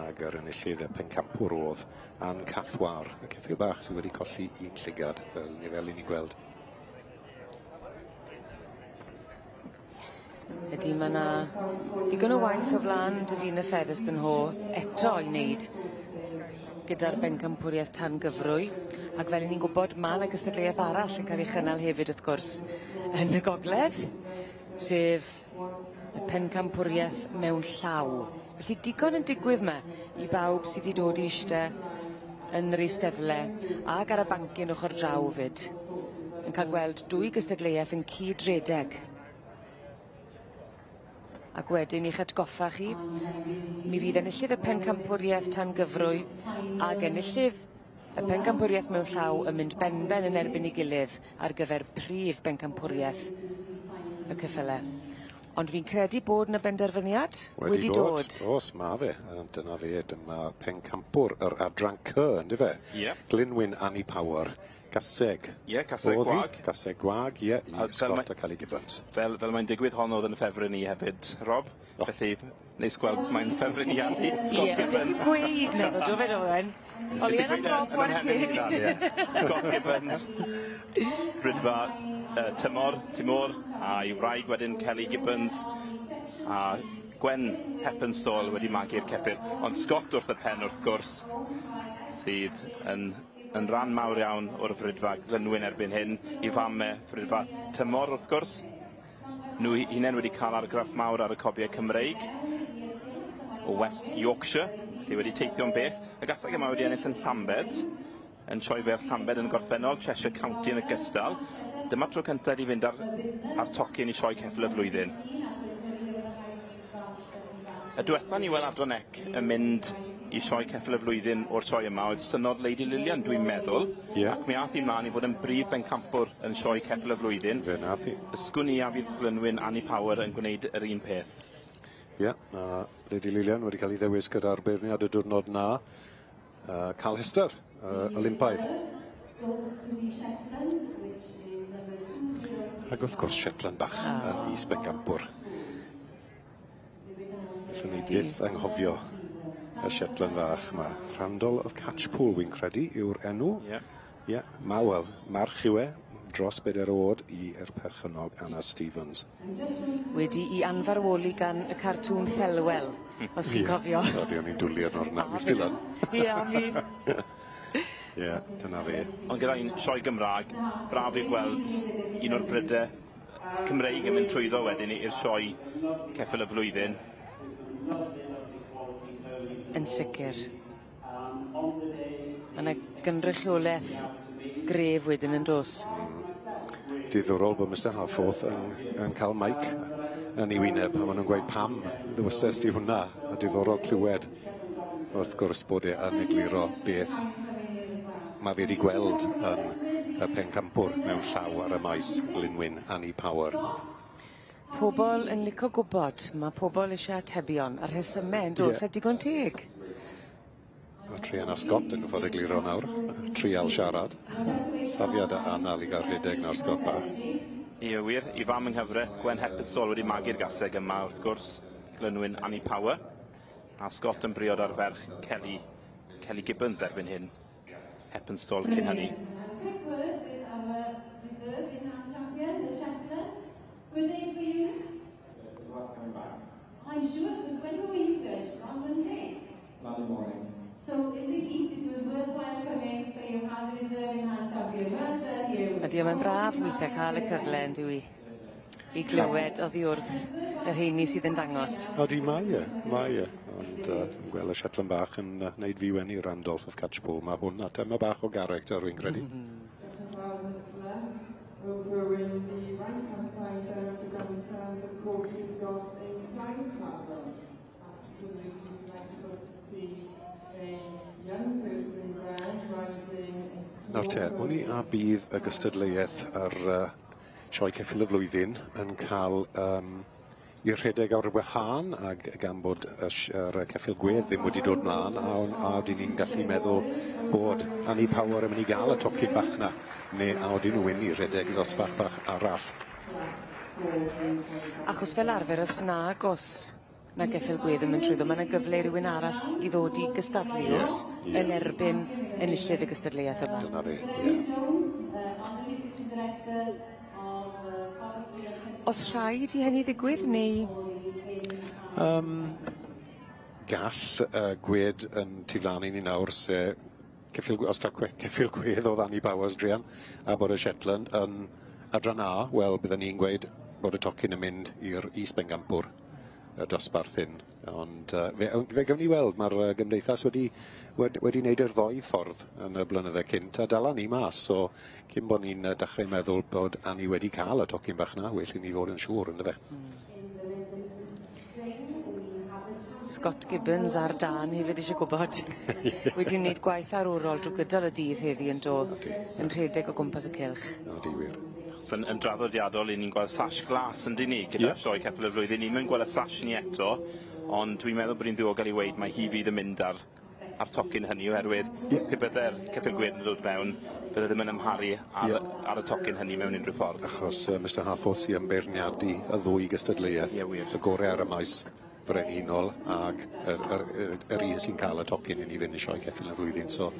Ag yr enillydd y pencampwr oedd Ann Cathwar, y ceffyl bach sydd wedi colli un llygad, fel i ni'n gweld. Ydy, mae yna ddigon o waith o flaen Davina Featherstonhaugh eto i wneud gyda'r bencampwriaeth tan gyfrwy. Ac fel 'yn ni'n gwybod, ma' 'na gystadleuaeth arall yn cael ei chynnal hefyd wrth gwrs yn y gogledd, sef y pencampwriaeth mewn llaw. Felly digon yn digwydd 'ma i bawb sy 'di dod i iste yn yr eisteddle ag ar y bancyn ochor draw 'fyd, yn cael gweld dwy gystadleuaeth yn cyd-redeg. Ac wedyn i'ch atgoffa chi, mi fydd enillydd y pencampwriaeth tan gyfrwy ag enillydd y pencampwriaeth mewn llaw yn mynd benben yn erbyn ei gilydd ar gyfer prif bencampwriaeth y ceffyle. Ond fi'n credu bod 'na benderfyniad wedi dod. Oes, ma fe. Dyna fe, dyma pencampwr yr adran C, yndyfe? Ie. Glynwyn Annie Power. Gaseg. Ie, caseg gwag. Gaseg gwag, ie, i Scott a Kelly Gibbons. Fel mae'n digwydd, hon oedd yn y ffefryn i hefyd, Rob. Oh. Felly, neis gweld mae'n ffefryn i Andy. Scott Ie, Gibbons. Nes i gweud naddo, do fe, Owen? Oli yn y Rob, ware teg. Scott Gibbons, Brydfa Tymor, Timor, a'i wraig wedyn Kelly Gibbons, a Gwen Heppenstall wedi magu'r ceffyl. Ond Scott wrth y pen, wrth gwrs, sydd yn rhan mawr iawn o'r Fridfa Glynwyn erbyn hyn, i fam e Fridfa Tymor, wrth gwrs. Nhw hunain wedi cael argraff mawr ar y cobiau Cymreig o West Yorkshire, sydd wedi teithio'n bell. Y gaseg yma wedi ennill yn Llambed, yn Sioe Fer Llambed yn gorffennol, Cheshire County yn ogystal. Dyma tro cyntaf i fynd ar tocyn i Sioe Ceffyl y Flwyddyn. Y diwetha ni weld Adran C yn mynd i Sioe Ceffyl y Flwyddyn o'r sioe yma oedd Synod Lady Lillian, dwi'n meddwl. Yeah. Ac mi ath hi mlaen i fod yn brif bencampwr yn Sioe Ceffyl y Flwyddyn. Fe nath hi. Ysgwn i a fydd Glynwyn Annie Power yn gwneud yr un peth. Ie, yeah, a Lady Lillian wedi cael ei ddewis gyda'r beirniad y diwrnod na. Carl Hester, Olympaidd. Ac wrth gwrs Shetland bach yn is bencampwr. Allwn ni byth anghofio y Shetland fach yma. Randall of Catchpool, wy'n credu, yw'r enw. Ie. Yeah. Ie, yeah, ma, wel, march yw e, dros bedair oed i'r perchennog Anna Stevens. Wedi i anfarwoli gan y cartŵn Thelwell, os chi'n cofio. Ie, o'n i'n dwlu arno'r na, mi still yn. Ie, fi. Ie, dyna fe. Ond gyda un sioe Gymraeg, braf i gweld un o'r brydau Cymreig yn mynd trwyddo wedyn i'r sioe Ceffyl y Flwyddyn. Yn sicr. Ma' 'na gynrychioleth gref wedyn yn do's? Diddorol bod Mr Harforth yn cael mic yn ei wyneb a maen nhw'n gweud pam ddewisest di hwnna, a diddorol clywed wrth gwrs bod e yn egluro beth mae fe wedi gweld yn y pencampwr mewn llaw ar y maes, Glynwyn Annie Power. Pobol yn licio gwybod, mae pobol eisiau atebion a rhesymau yn dod, yeah. Digon teg. Mae Triana Scott yn gwybod egluro nawr, trial siarad. Safiad a anal i gael rhedeg nawr Scott bach. Ie, wir, i fam yng nghyfraith, Gwen Heppenstall wedi magu'r gaseg yma, wrth gwrs, Glynwyn Annie Power. A Scott yn briod ar ferch Kelly, Kelly Gibbons erbyn hyn. Heppenstall cyn hynny. Quick word with our reserve in our champion, the Shetland. Were they for you? I'm sure, because when were you judged? On Monday? Monday morning. So in the heat, it was worthwhile coming, so you had the reserve in hand champion. Well done, you. Ydy, mae'n braf weithiau cael y cyfle yn dyw i glywed oddi wrth y rheini sydd yn dangos. Odi, mae e, mae e. Ond yn gweld y Shetland bach yn wneud fi wenu Randolph of Catchpool. Mae hwn at yma bach o character, rwy'n credu. Over in the right-hand side there of the grandstand, of course, we've got a side saddle. Absolutely delightful to see a young person there riding a Nawr te, wn i a bydd y gystadleuaeth ar Sioe Ceffyl y Flwyddyn yn cael i rhedeg ar wahân ag gan bod y yr ceffyl gwedd ddim wedi dod mlaen a a odyn ni'n gallu meddwl bod Annie Power yn mynd i gael y tocyn bach 'na neu a odyn nhw yn i rhedeg i ddosbarth bach arall. Achos fel arfer os nag o's 'na geffyl gwedd yn mynd trwyddo ma' 'na gyfle i rywun arall i ddod i gystadlu o's? Ie. Yn erbyn enillydd y gystadleuaeth yma. Dyna fe, ie. O's rhaid i hynny ddigwydd neu? Gall gwed yn tu flan i ni nawr se ceffyl os taw ceffyl gwedd o'dd Annie Bowers druan a bod y Shetland yn adran A, wel bydden ni'n gweud bod y tocyn yn mynd i'r is-bencampwr y dosbarth hyn. Ond fe gawn ni weld, ma'r gymdeithas wedi wneud yr ddoi ffordd yn y blynydde cynt a dala ni mas, so cyn bod ni'n dechrau meddwl bod Annie wedi cael y tocyn bach 'na, well i ni fod yn siŵr, yndyfe? Scott Gibbons ar dân hefyd isie gwbod. Wedi wneud gwaith arwrol drw gydol y dydd heddi yn do? Yn rhedeg o gwmpas y cylch. Odi wir. So yn draddodiadol 'yn ni'n gweld sash glas yndyn ni gyda Sioe Ceffyl y Flwyddyn. Ni'm yn gweld y sash ni eto, ond dwi'n meddwl bod ni'n ddiogel i weud mai hi fydd yn mynd ar tocyn hynny oherwydd pe bydde'r ceffyl gwedd yn dod mewn, bydde ddim yn amharu ar ar y tocyn hynny mewn unrhyw ffordd. Achos Mr Harforth sy yn beirniadu y ddwy gystadleuaeth. Ie wir. Y gore ar y maes frenhinol ag yr un sy'n cael y tocyn i ni fynd i Sioe Ceffyl y Flwyddyn. So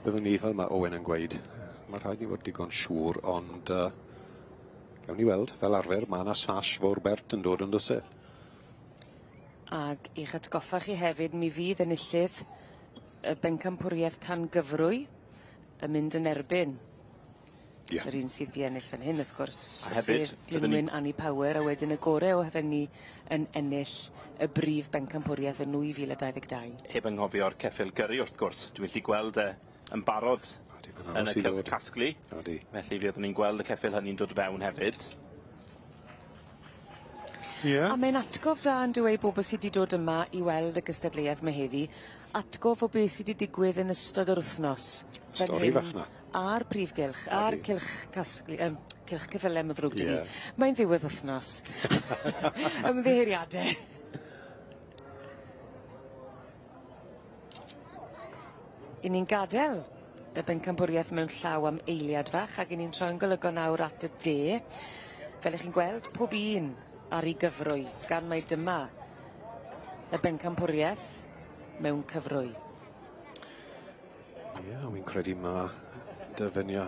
byddwn ni, fel mae Owen yn gweud, mae rhaid ni fod digon siŵr, ond gawn ni weld, fel arfer, mae yna sash fawr bert yn dod yn does e? Ag i'ch atgoffa chi hefyd, mi fydd enillydd y bencampwriaeth tan gyfrwy yn mynd yn erbyn yr un sydd 'di ennill fan hyn wrth gwrs. A hefyd, sef Glynwyn Annie Power a wedyn y gore o hefenni yn ennill y brif bencampwriaeth yn 2022. Heb anghofio'r ceffyl gyrru wrth gwrs. Dwi'n gallu gweld e yn barod yn y cylch casglu. Odi. Felly fyddwn ni'n gweld y ceffyl hynny'n dod fewn hefyd. Ie. A mae'n atgof da yn dyw e i bobl sy 'di dod yma i weld y gystadleuaeth 'ma heddi, atgof o beth sy 'di digwydd yn ystod yr wythnos. Stori fach 'na. A'r prif gylch, a'r cylch casglu, cylch ceffyle ma' ddrwg 'da fi. Mae'n ddiwedd wythnos. Ymddiheuriade. 'Yn ni'n gad'el y bencampwriaeth mewn llaw am eiliad fach ag 'yn ni'n troi'n golygon nawr at y de. Fel 'ych chi'n gweld, pob un ar 'i gyfrwy, gan mai dyma y bencampwriaeth mewn cyfrwy. Ie, wi'n credu ma' Dyfynia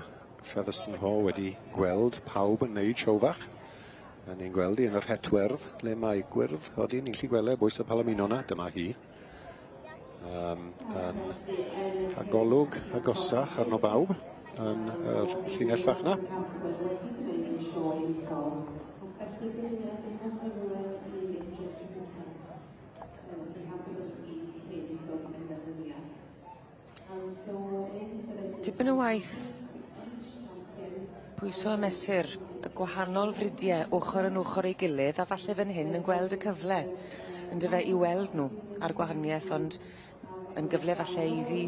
Featherstonehaugh wedi gweld pawb yn neud siow fach. A ni'n gweld hi yn yr het werdd, le mae gwyrdd, odi, ni'n gallu gweld e, bwys y Palomino 'na, dyma hi. Yn cael golwg agosach arno bawb yn yr llinell fach 'na. Tipyn o waith pwyso a mesur y gwahanol fridie ochor yn ochor ei gilydd a falle fan hyn yn gweld y cyfle yndyfe i weld nw a'r gwahanieth ond yn gyfle falle iddi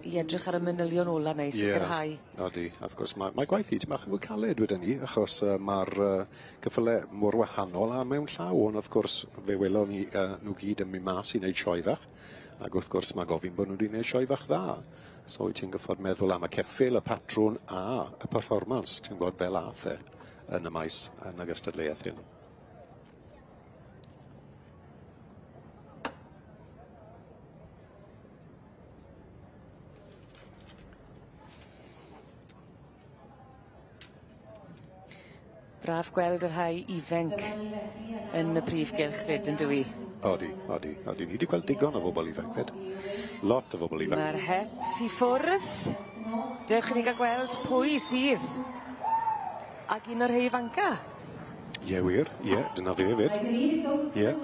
i edrych ar y manylion ola 'na i sicirhau. Ie, odi, a wrth gwrs ma' gwaith hi tipyn bach yn fwy caled wedyn 'ny achos ma'r ceffyle mor wahanol a mewn llaw ond wrth gwrs fe welon ni nw gyd yn mynd mas i neud sioe fach ac wrth gwrs ma' gofyn bo' nw 'di neud sioe fach dda. So wyt ti'n gorffod meddwl am y ceffyl, y patrwn a y performance, ti'n gwbod, fel ath e yn y maes yn y gystadleuaeth hyn. Braf gweld y rhai ifanc yn y prif gylch fyd yn dywi? Odi, odi, odi. Ni wedi gweld digon o bobl ifanc fyd. Lot o bobl ifanc. Mae'r het i ffwrdd. Dewch i ni gael gweld pwy sydd. Ac un o'r rhai ifanca. Ie wir, ie, dyna fe fyd. Ie.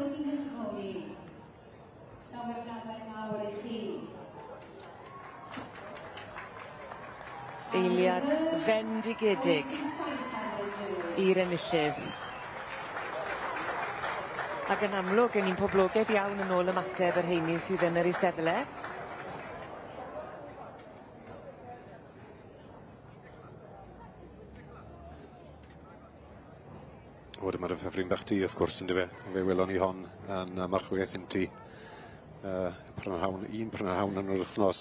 Eiliad fendigedig i'r enillydd. Ac yn amlwg yn un poblogaidd iawn yn ôl ymateb yr rheini sydd yn yr eisteddle. O, dyma'r ffefryn bach ti, wrth gwrs, yndyfe. Fe welon ni hon yn marchogaeth unti. Prynhawn, un prynhawn yn yr wythnos.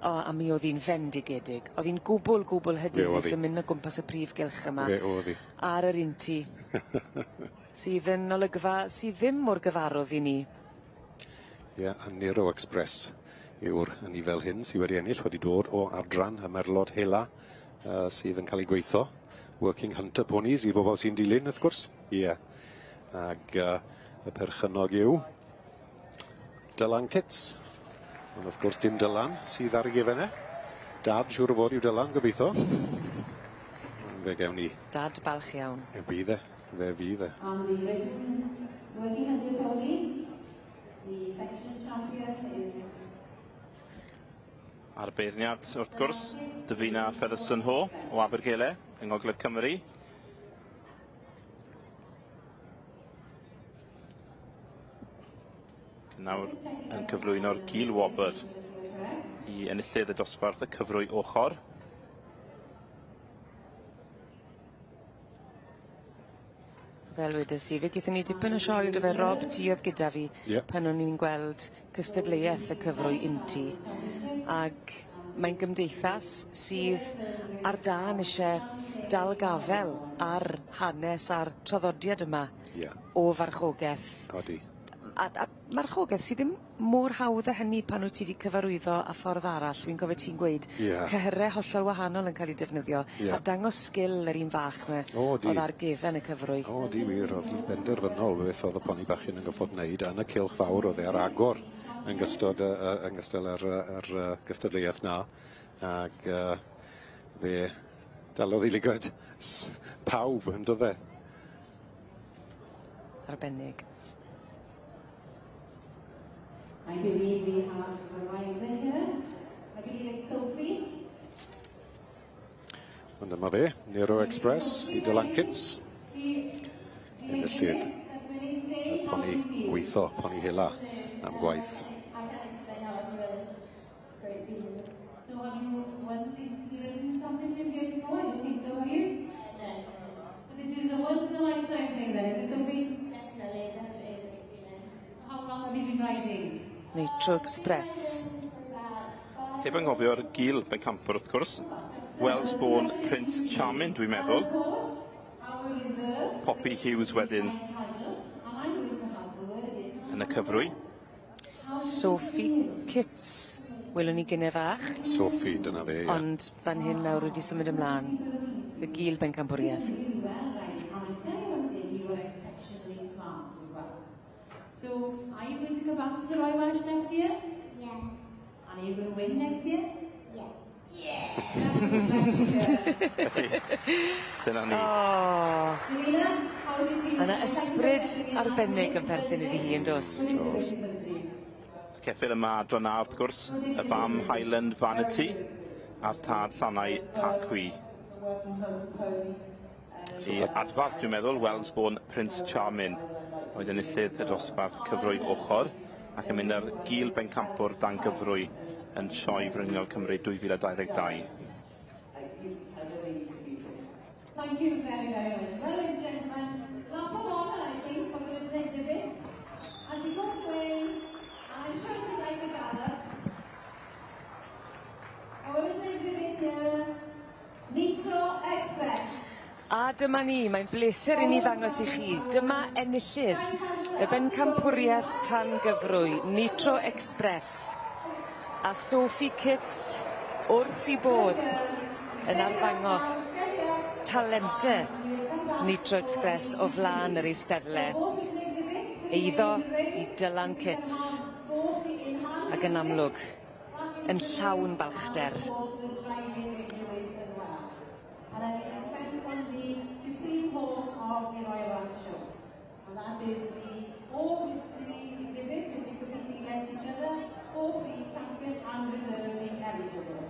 O, a mi oedd hi'n fendigedig. Oedd hi'n gwbl, gwbl hyderus yn mynd o gwmpas y prif gylch yma. Fe oedd hi. Ar yr unti. Sydd yn olygfa sydd ddim mor gyfarwydd i ni. Ie, yeah, a Nero Express yw'r anifail hyn sydd wedi ennill, wedi dod o adran y merlod hela sydd yn cael ei gweithio. Working Hunter Ponies i bobl sy'n dilyn, wrth gwrs. Ie. Yeah. Ag y perchennog yw Dylan Kitts. Ond wrth gwrs dim Dylan sydd ar ei gefen e. Dad siŵr o fod yw Dylan, gobeithio. Fe gewn ni. Dad balch iawn. E bydd e. Fe fydd e. And the ridden working hunter pony, the section champion is A'r beirniad, wrth gwrs, Dyfina Featherstone Ho o Abergele yng Ngogledd Cymru. Nawr yn cyflwyno'r gil wobr i enillydd y dosbarth y cyfrwy ochr. Fel wedes i, fe gaethon ni dipyn o sioe on'd yfe Rob, ti oedd gyda fi pan o'n i'n gweld cystadleuaeth y cyfrwy unti. Ag mae'n gymdeithas sydd ar dân isie dal gafel ar hanes a'r traddodiad yma o farchogeth. Odi. A marchogeth sydd ddim mor hawdd â hynny pan wyt ti 'di cyfarwyddo â ffordd arall. Fi'n cofio ti'n gweud cyhyre hollol wahanol yn cael eu defnyddio a dangos sgil yr un fach 'ma o'dd ar gefen y cyfrwy. O di wir, o'dd hi'n benderfynol beth o'dd y poni bach hyn yn goffod wneud yn y cylch fawr o'dd e ar agor yn gystod yn gystal â'r yr gystadleuaeth 'na ag fe dalodd 'i lygad pawb on'd o'dd e? Arbennig. I believe we have the rider here. I believe it's Sophie. Ond dyma fe, Nero Express i Dylan Kitts. Enillydd y poni gweitho, poni hela am gwaith. So have you won this ridden championship here before? I don't think so, have you? No. So this is a once in a lifetime thing then, is it, Sophie? Definitely, definitely a great feeling. So how long have you been riding? Nitro Express. Heb anghofio'r gil bencampwr wrth gwrs. Wellsbourne Prince Charming, dwi'n meddwl. Poppy Hughes wedyn yn y cyfrwy. Sophie Kitts, welwn ni gynne fach. Sophie, dyna fe, ie. Ond fan hyn nawr wedi symud ymlaen, y gil bencampwriaeth. So, are you going to come back to the Royal Welsh next year? Yes. And are you going to win next year? Yeah. Yeah! Dyna ni. Oh. Yna ysbryd arbennig yn perthyn iddi hi yn dos. Oes. Ceffyl yma adran A wrth gwrs, y fam Highland Vanity a'r tad Llanau Tacwi. I adfardd, dwi'n meddwl, Wellsbourne Prince Charming oedd enillydd y dosbarth cyfrwy ochr ac yn mynd ar gil bencampwr dan gyfrwy yn Sioe Frenhinol Cymru 2022. Thank you very, very much. Well, ladies and gentlemen, lap of honour, I think, for the exhibit. As she goes away, and I'm sure she'd like a gallop. Our exhibit here, Nitro Express. A dyma ni, mae'n bleser i ni ddangos i chi. Dyma enillydd y bencampwriaeth tan gyfrwy, Nitro Express. A Sophie Kitts wrth i bodd yn arddangos talente Nitro Express o flaen yr eisteddle. Eiddo i Dylan Kitts. Ac yn amlwg, yn llawn balchder. And then it depends on the supreme horse of the Royal Welsh Show. And that is the all the three exhibits will be competing against each other, both the champion and reserve being eligible.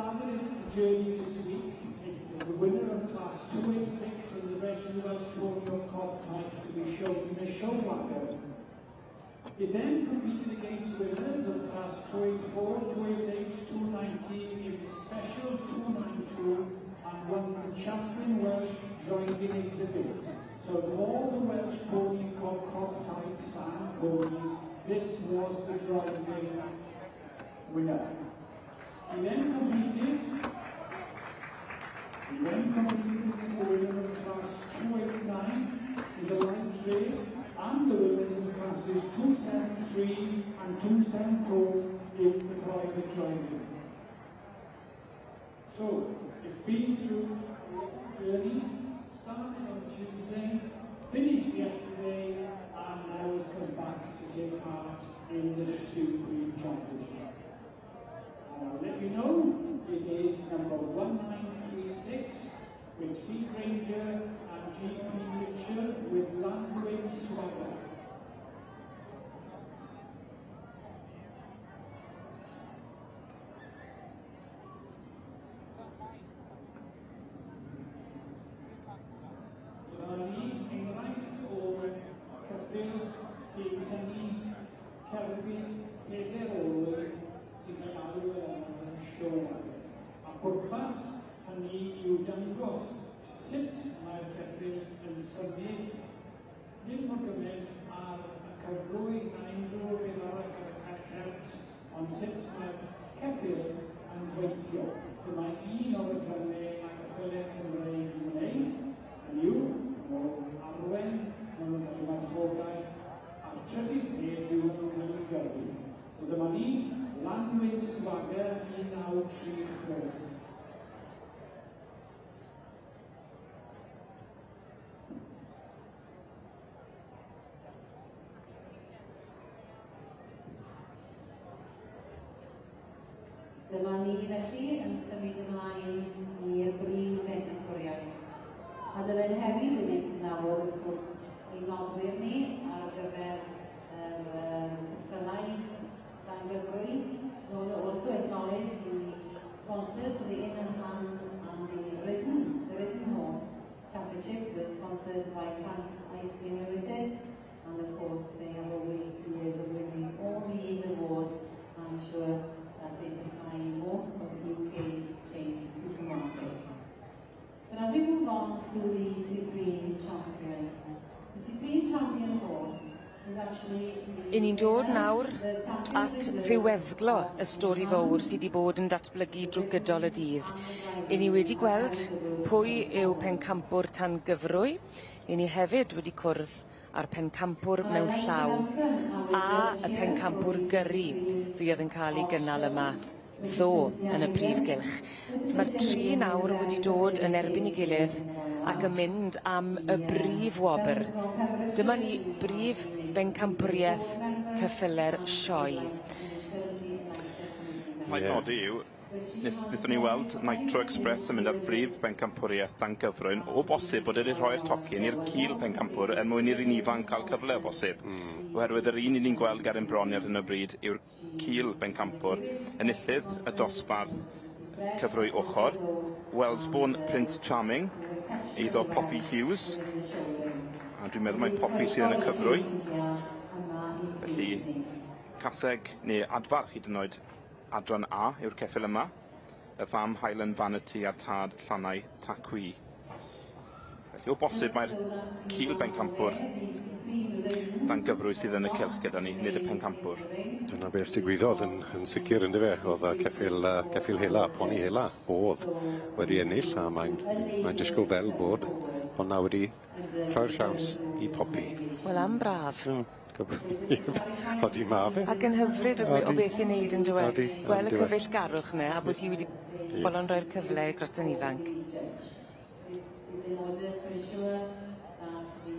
Started its journey this week. It was the winner of class 286 in the Registered Welsh Pony or Cob type to be shown in the show wagon. It then competed against winners of class 284, 288, 290 in the special 292 and won the Champion Welsh Driving Exhibit. So of all the Welsh Pony and Cob types and ponies, this was the driving winner. He then competed against the winner of class 289 in the light trade and the winners in classes 273 and 274 in the private driving. So, it's been through a long journey, started on Tuesday, finished yesterday, and now has come back to take part in the Supreme Championship. And I'll let you know, it is number 1936 with C. Granger and G.P. Richard with Language Swagger. Dyma ni enghraifft o'r ceffyl sy'n tynnu cerbyd pedair olwyn sy'n cael alw yn show. A pwrpas hynny yw dangos sut mae'r ceffyl yn symud, nid mor gymaint ar y cyfrwy na unrhyw beth arall ar y cert, ond sut mae'r ceffyl yn gweithio. Dyma un o'r adrannau mae ceffylau Cymreig yn wneud, hynny yw, maen nhw'n arwain, maen nhw'n cael eu marchogaeth, a'r trydydd peth yw maen nhw'n cael eu gyrru. So dyma ni, Language Swagger 1936. Dyma ni felly yn symud ymlaen i'r brif bencampwriaeth. A dylen hefyd wedi cydnabod wrth gwrs ein noddwyr ni ar gyfer yr ceffylau dan gyfrwy. We want to also acknowledge the sponsors for the In and Hand and the Ridden Horse Championship was sponsored by Frank's Ice Cream Limited, and of course they have over 80 years of winning all these awards. I'm sure that they supply most of the UK chain supermarkets. But as we move on to the Supreme Champion, the Supreme Champion horse is actually the I ni'n dod nawr at ddiweddglo y stori fawr sydd wedi bod yn datblygu drwy gydol y dydd. I ni wedi gweld pwy yw pencampwr tan gyfrwy. I ni hefyd wedi cwrdd â'r pencampwr mewn llaw a y pencampwr gyrru fydd yn cael ei gynnal yma ddo yn y prif gylch. Mae'r tri nawr wedi dod yn erbyn ei gilydd ac yn mynd am y brif wobr. Dyma ni brif bencampwriaeth ceffyle'r sioe. Mae nodi yw, wnaethon ni weld Nitro Express yn mynd ar brif bencampwriaeth dan gyfrwyn, o bosib bod wedi rhoi'r tocyn i'r cil pencampwr er mwyn i'r un ifanc cael cyfle o bosib. Oherwydd yr un i ni'n gweld ger ein bron ar hyn o bryd yw'r cil bencampwr, enillydd y dosbarth cyfrwy ochr, Wellsbourne Prince Charming, eiddo Poppy Hughes, a dwi'n meddwl mai Poppy sydd yn y cyfrwy. Felly, caseg neu adfarch hyd yn oed adran A yw'r ceffyl yma, y fam Highland Vanity a'r tad Llanau Tacwi. Felly o bosib mae'r cil bencampwr dan gyfrwy sydd yn y cylch gyda ni, nid y pencampwr. Dyna beth digwyddodd yn sicr yndyfe, oedd ceffyl hela, poni hela, oedd wedi ennill, a mae'n disgwyl fel bod honna wedi rhoi'r siawns i Poppy. Wel, am braf. Odi ma fe. Ac yn hyfryd o beth i wneud yn dweud. Gweld y cyfeillgarwch yna, a bod hi wedi bolon roi'r cyfle i'r grotyn ifanc. This is in order to ensure that the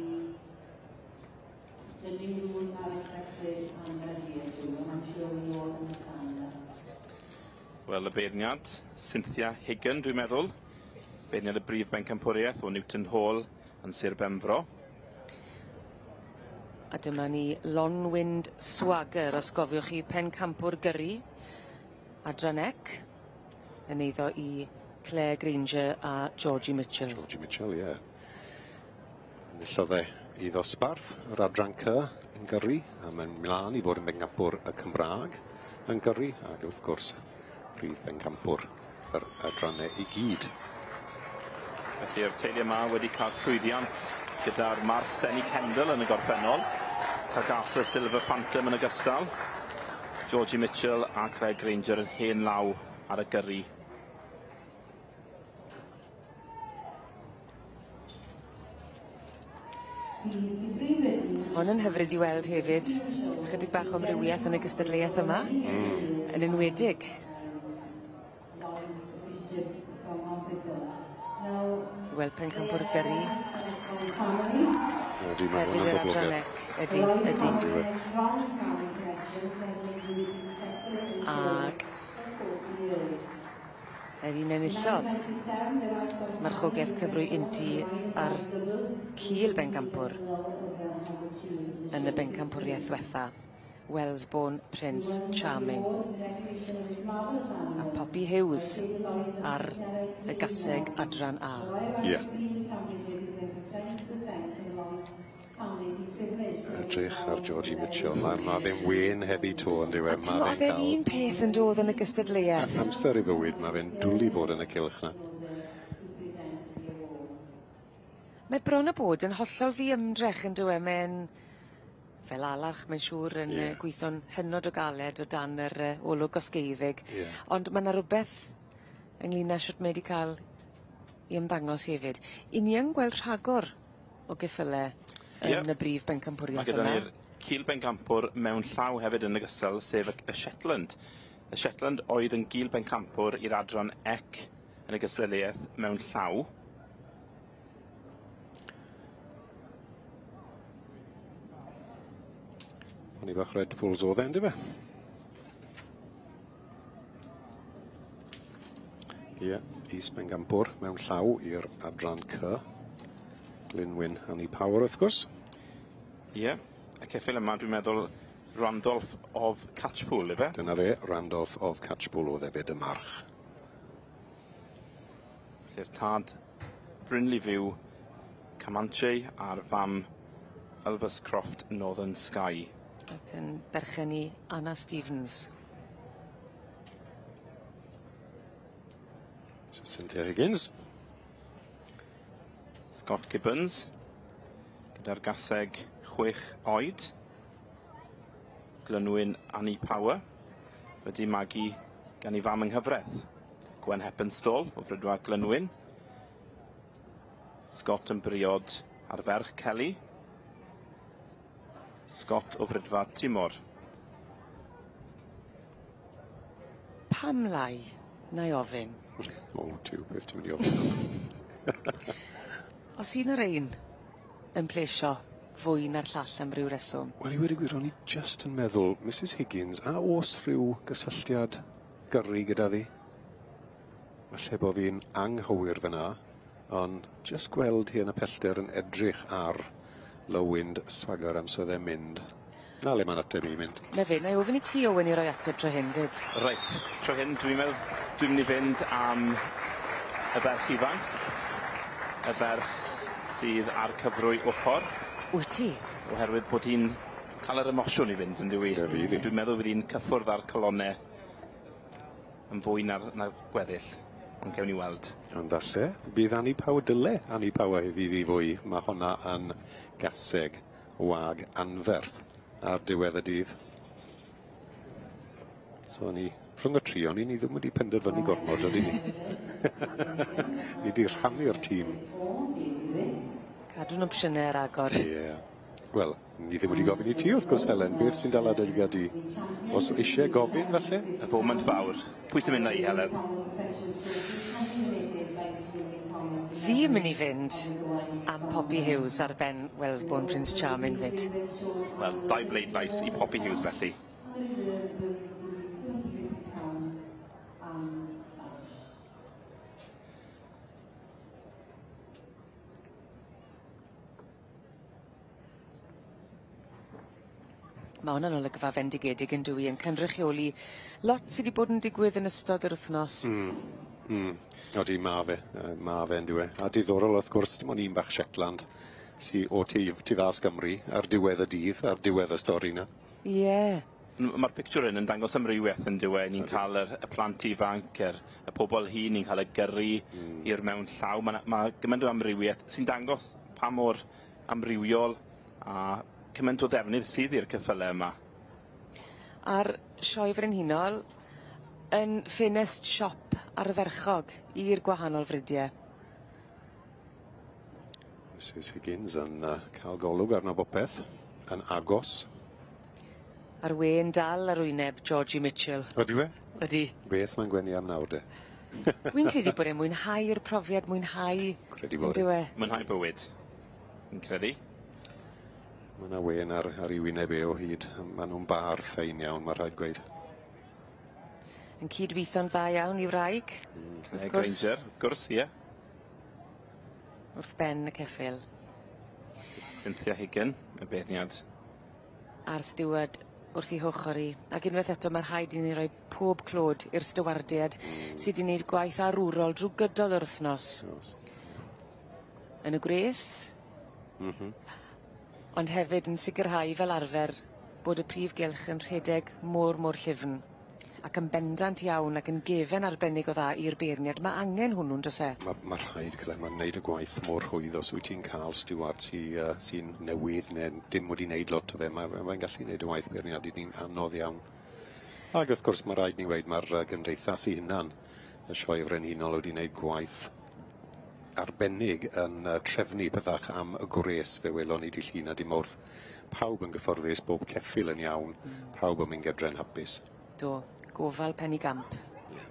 judging rules are respected and adhered to, and I'm sure we all understand that. Wel, y beirniad, Cynthia Higgin, dwi'n meddwl. Beirniad y brif bencampwriaeth o Newton Hall yn Sir Benfro. A dyma ni Lonwind Swagger, os gofiwch chi, pencampwr gyrru, adran C. Yn eiddo i Claire Granger a Georgie Mitchell. Georgie Mitchell, ie. Yeah. Enillodd e i ddosbarth yr adran C yn gyrru, a mae'n mlaen i fod yn bencampwr y Cymraeg yn gyrru, ac wrth gwrs prif bencampwr yr adrannau i gyd. Felly'r teulu yma wedi cael llwyddiant gyda'r Mark Senni Kendall yn y gorffennol. Cagasa Silver Phantom yn ogystal. Georgie Mitchell a Claire Granger yn hen law ar y gyrru. Hon yn hyfryd i weld hefyd. Chydig bach o amrywiaeth yn y gystadleuaeth yma. Yn enwedig. I weld pencampwr gyrru. Ydy, mae hwn yn boblogaidd. Ydy, ydy. Ac yr un enillodd marchogaeth cyfrwy untu ar cil bencampwr yn y bencampwriaeth ddwetha. Wellsbourne Prince Charming. A Poppy Hughes ar y gaseg adran A. Ie. Yeah. Edrych ar Georgie Mitchell. Mae ma fe'n wen heddi to yn dyw e. Ma fe'n cael... un peth yn dod yn y gystadleuaeth. Amser i fywyd, mae fe'n dwlu bod yn y cylch na. Mae bron a bod yn hollol ddiymdrech yn dyw e. Mae'n fel alarch, mae'n siŵr yn yeah. gweithio'n hynod o galed o dan yr olwg gosgeiddig. Yeah. Ond ma' 'na rwbeth ynglŷn â shwt mae 'di ca'l 'i ymddangos hefyd. 'Yn ni yn gweld rhagor o geffyle yn y brif bencampwriaeth yma. Mae gyda ni'r cil bencampwr mewn llaw hefyd yn ogystal, sef y Shetland. Y Shetland oedd yn gil bencampwr i'r adran ec yn y gystadleuaeth mewn llaw. O'n i bach Red Bulls oedd e, yndyfe? Ie, Is Bengampwr mewn llaw i'r adran C. Glynwyn Annie Power, wrth gwrs. Ie, y ceffyl yma dwi'n meddwl Randolph of Catchpool, ife? Dyna fe, Randolph of Catchpool oedd hefyd y march. Felly'r tad Brynley View Comanche a'r fam Ulverscroft Northern Sky. Ac yn berchen i Anna Stevens. Cynthia Higgins. Scott Gibbons gyda'r gaseg 6 oed. Glynwyn Annie Power wedi magu gan ei fam yng nghyfraith. Gwen Heppenstall o Frydwa Glynwyn. Scott yn briod ar ferch Kelly. Scott o Frydfa Timor. Pam lai, na i ofyn? O, tiw, beth ti'n mynd i ofyn? Os un o'r ein yn plesio fwy na'r llall am ryw reswm? Wel, i weud y gwir, o'n i jyst yn meddwl, Mrs Higgins, a o's rhyw gysylltiad gyrru gyda ddi? Falle bo' fi'n anghywir fyna, ond jyst gweld hi yn y pellter yn edrych ar Low Wind Sagar amser oedd e'n mynd. Na le ma'n ateb i'n mynd. Na fe, na i ofyn i ti Owen i roi ateb tro hyn fyd. Reit, tro hyn dwi'n meddwl dwi'n mynd i fynd am y ferch ifanc. Y ferch sydd ar cyfrwy ochr. Wyt ti? Oherwydd bod hi'n cael yr emosiwn i fynd, yn dyw hi? Ie, fydd hi. Dwi'n meddwl fydd hi'n cyffwrdd ar colonne yn fwy na'r na gweddill. Ond gewn ni weld. Ond falle, bydd Annie Power dyle Annie Power heddi ddi fwy. Mae honna yn gaseg wag anferth ar diwedd y dydd. So ni, rhwng y tri o'n i, ni ddim wedi penderfynu gormod, ydyn ni? Ni wedi rhannu'r tîm. Cadw'n opsiynau ar agor. Ie. Yeah. Wel, ni ddim wedi gofyn i ti wrth gwrs, Helen, beth sy'n dal adeg di? Os eisiau gofyn, falle? Y foment fawr. Pwy sy'n mynd â i, Helen? Fi yn mynd i fynd am Poppy Hughes ar ben Wellsbourne Prince Charming fyd. Wel, dau bleidlais i Poppy Hughes felly. Ma' hwnna'n olygfa fendigedig yn dyw 'i yn cynrychioli lot sy 'di bod yn digwydd yn ystod yr wthnos. Odi ma' fe ma' fe on'd yw e? A diddorol wrth gwrs dim ond un bach Shetland sy o tu tu fas Gymru ar diwedd y dydd ar diwedd y stori 'na. Ie. Ma'r pictiwr 'yn yn dangos amrywieth on'd yw e? Ni'n ca'l yr y plant ifanc yr y pobol hŷn, ni'n ca'l y gyrru i'r mewn llaw. Ma' 'na ma' gyment o amrywieth sy'n dangos pa mor amrywiol a cyment o ddefnydd sydd i'r ceffyle yma. A'r Sioe Frenhinol yn ffenest siop ardderchog i'r gwahanol fridie. Mrs Higgins yn ca'l golwg arno bopeth yn agos. A'r wên dal ar wyneb Georgie Mitchell. Ydyw e? Ydi. Beth mae'n gwenu am nawr de? Wi'n credu bod e'n mwynhau'r profiad, mwynhau... Credu bod e. On'd yw e? Mwynhau bywyd, fi'n credu. Ma' 'na wên ar ar 'i wyneb e o hyd. Ma' nw'n bar ffein iawn, ma' rhaid gweud. Yn cydwitho'n dda iawn i wraig. Wrth gwrs. Granger, wrth gwrs, ie. Wrth ben y ceffyl. Cynthia Higgin, y beirniad. A'r steward wrth 'i hochor 'i ac unwaith eto ma' rhaid i ni roi pob clod i'r stiwardied sy 'di neud gwaith arwrol drw gydol yr wthnos. O's. Yn y gwres. Ond hefyd yn sicirhau fel arfer bod y prif gylch yn rhedeg mor mor llyfn. Ac yn bendant iawn ac yn gefen arbennig o dda i'r beirniad. Ma' angen hwnnw'n do's e? Ma' ma' rhaid ca'l e ma'n neud y gwaith mor rhwydd os wyt ti'n ca'l stiward sy yy sy'n newydd ne' dim wedi neud lot o fe ma' mae'n gallu neud y waith beirniadu ni'n anodd iawn. Ag wrth gwrs ma' raid ni weud ma'r gymdeithas 'i hunan y Sioe Frenhinol wedi neud gwaith arbennig yn trefnu pethach am y gwres fe welon ni dy' Llun a dy' Mawrth. Pawb yn gyfforddus, bob ceffyl yn iawn, pawb yn mynd gytre'n hapus. Do, gofal penigamp. Ie.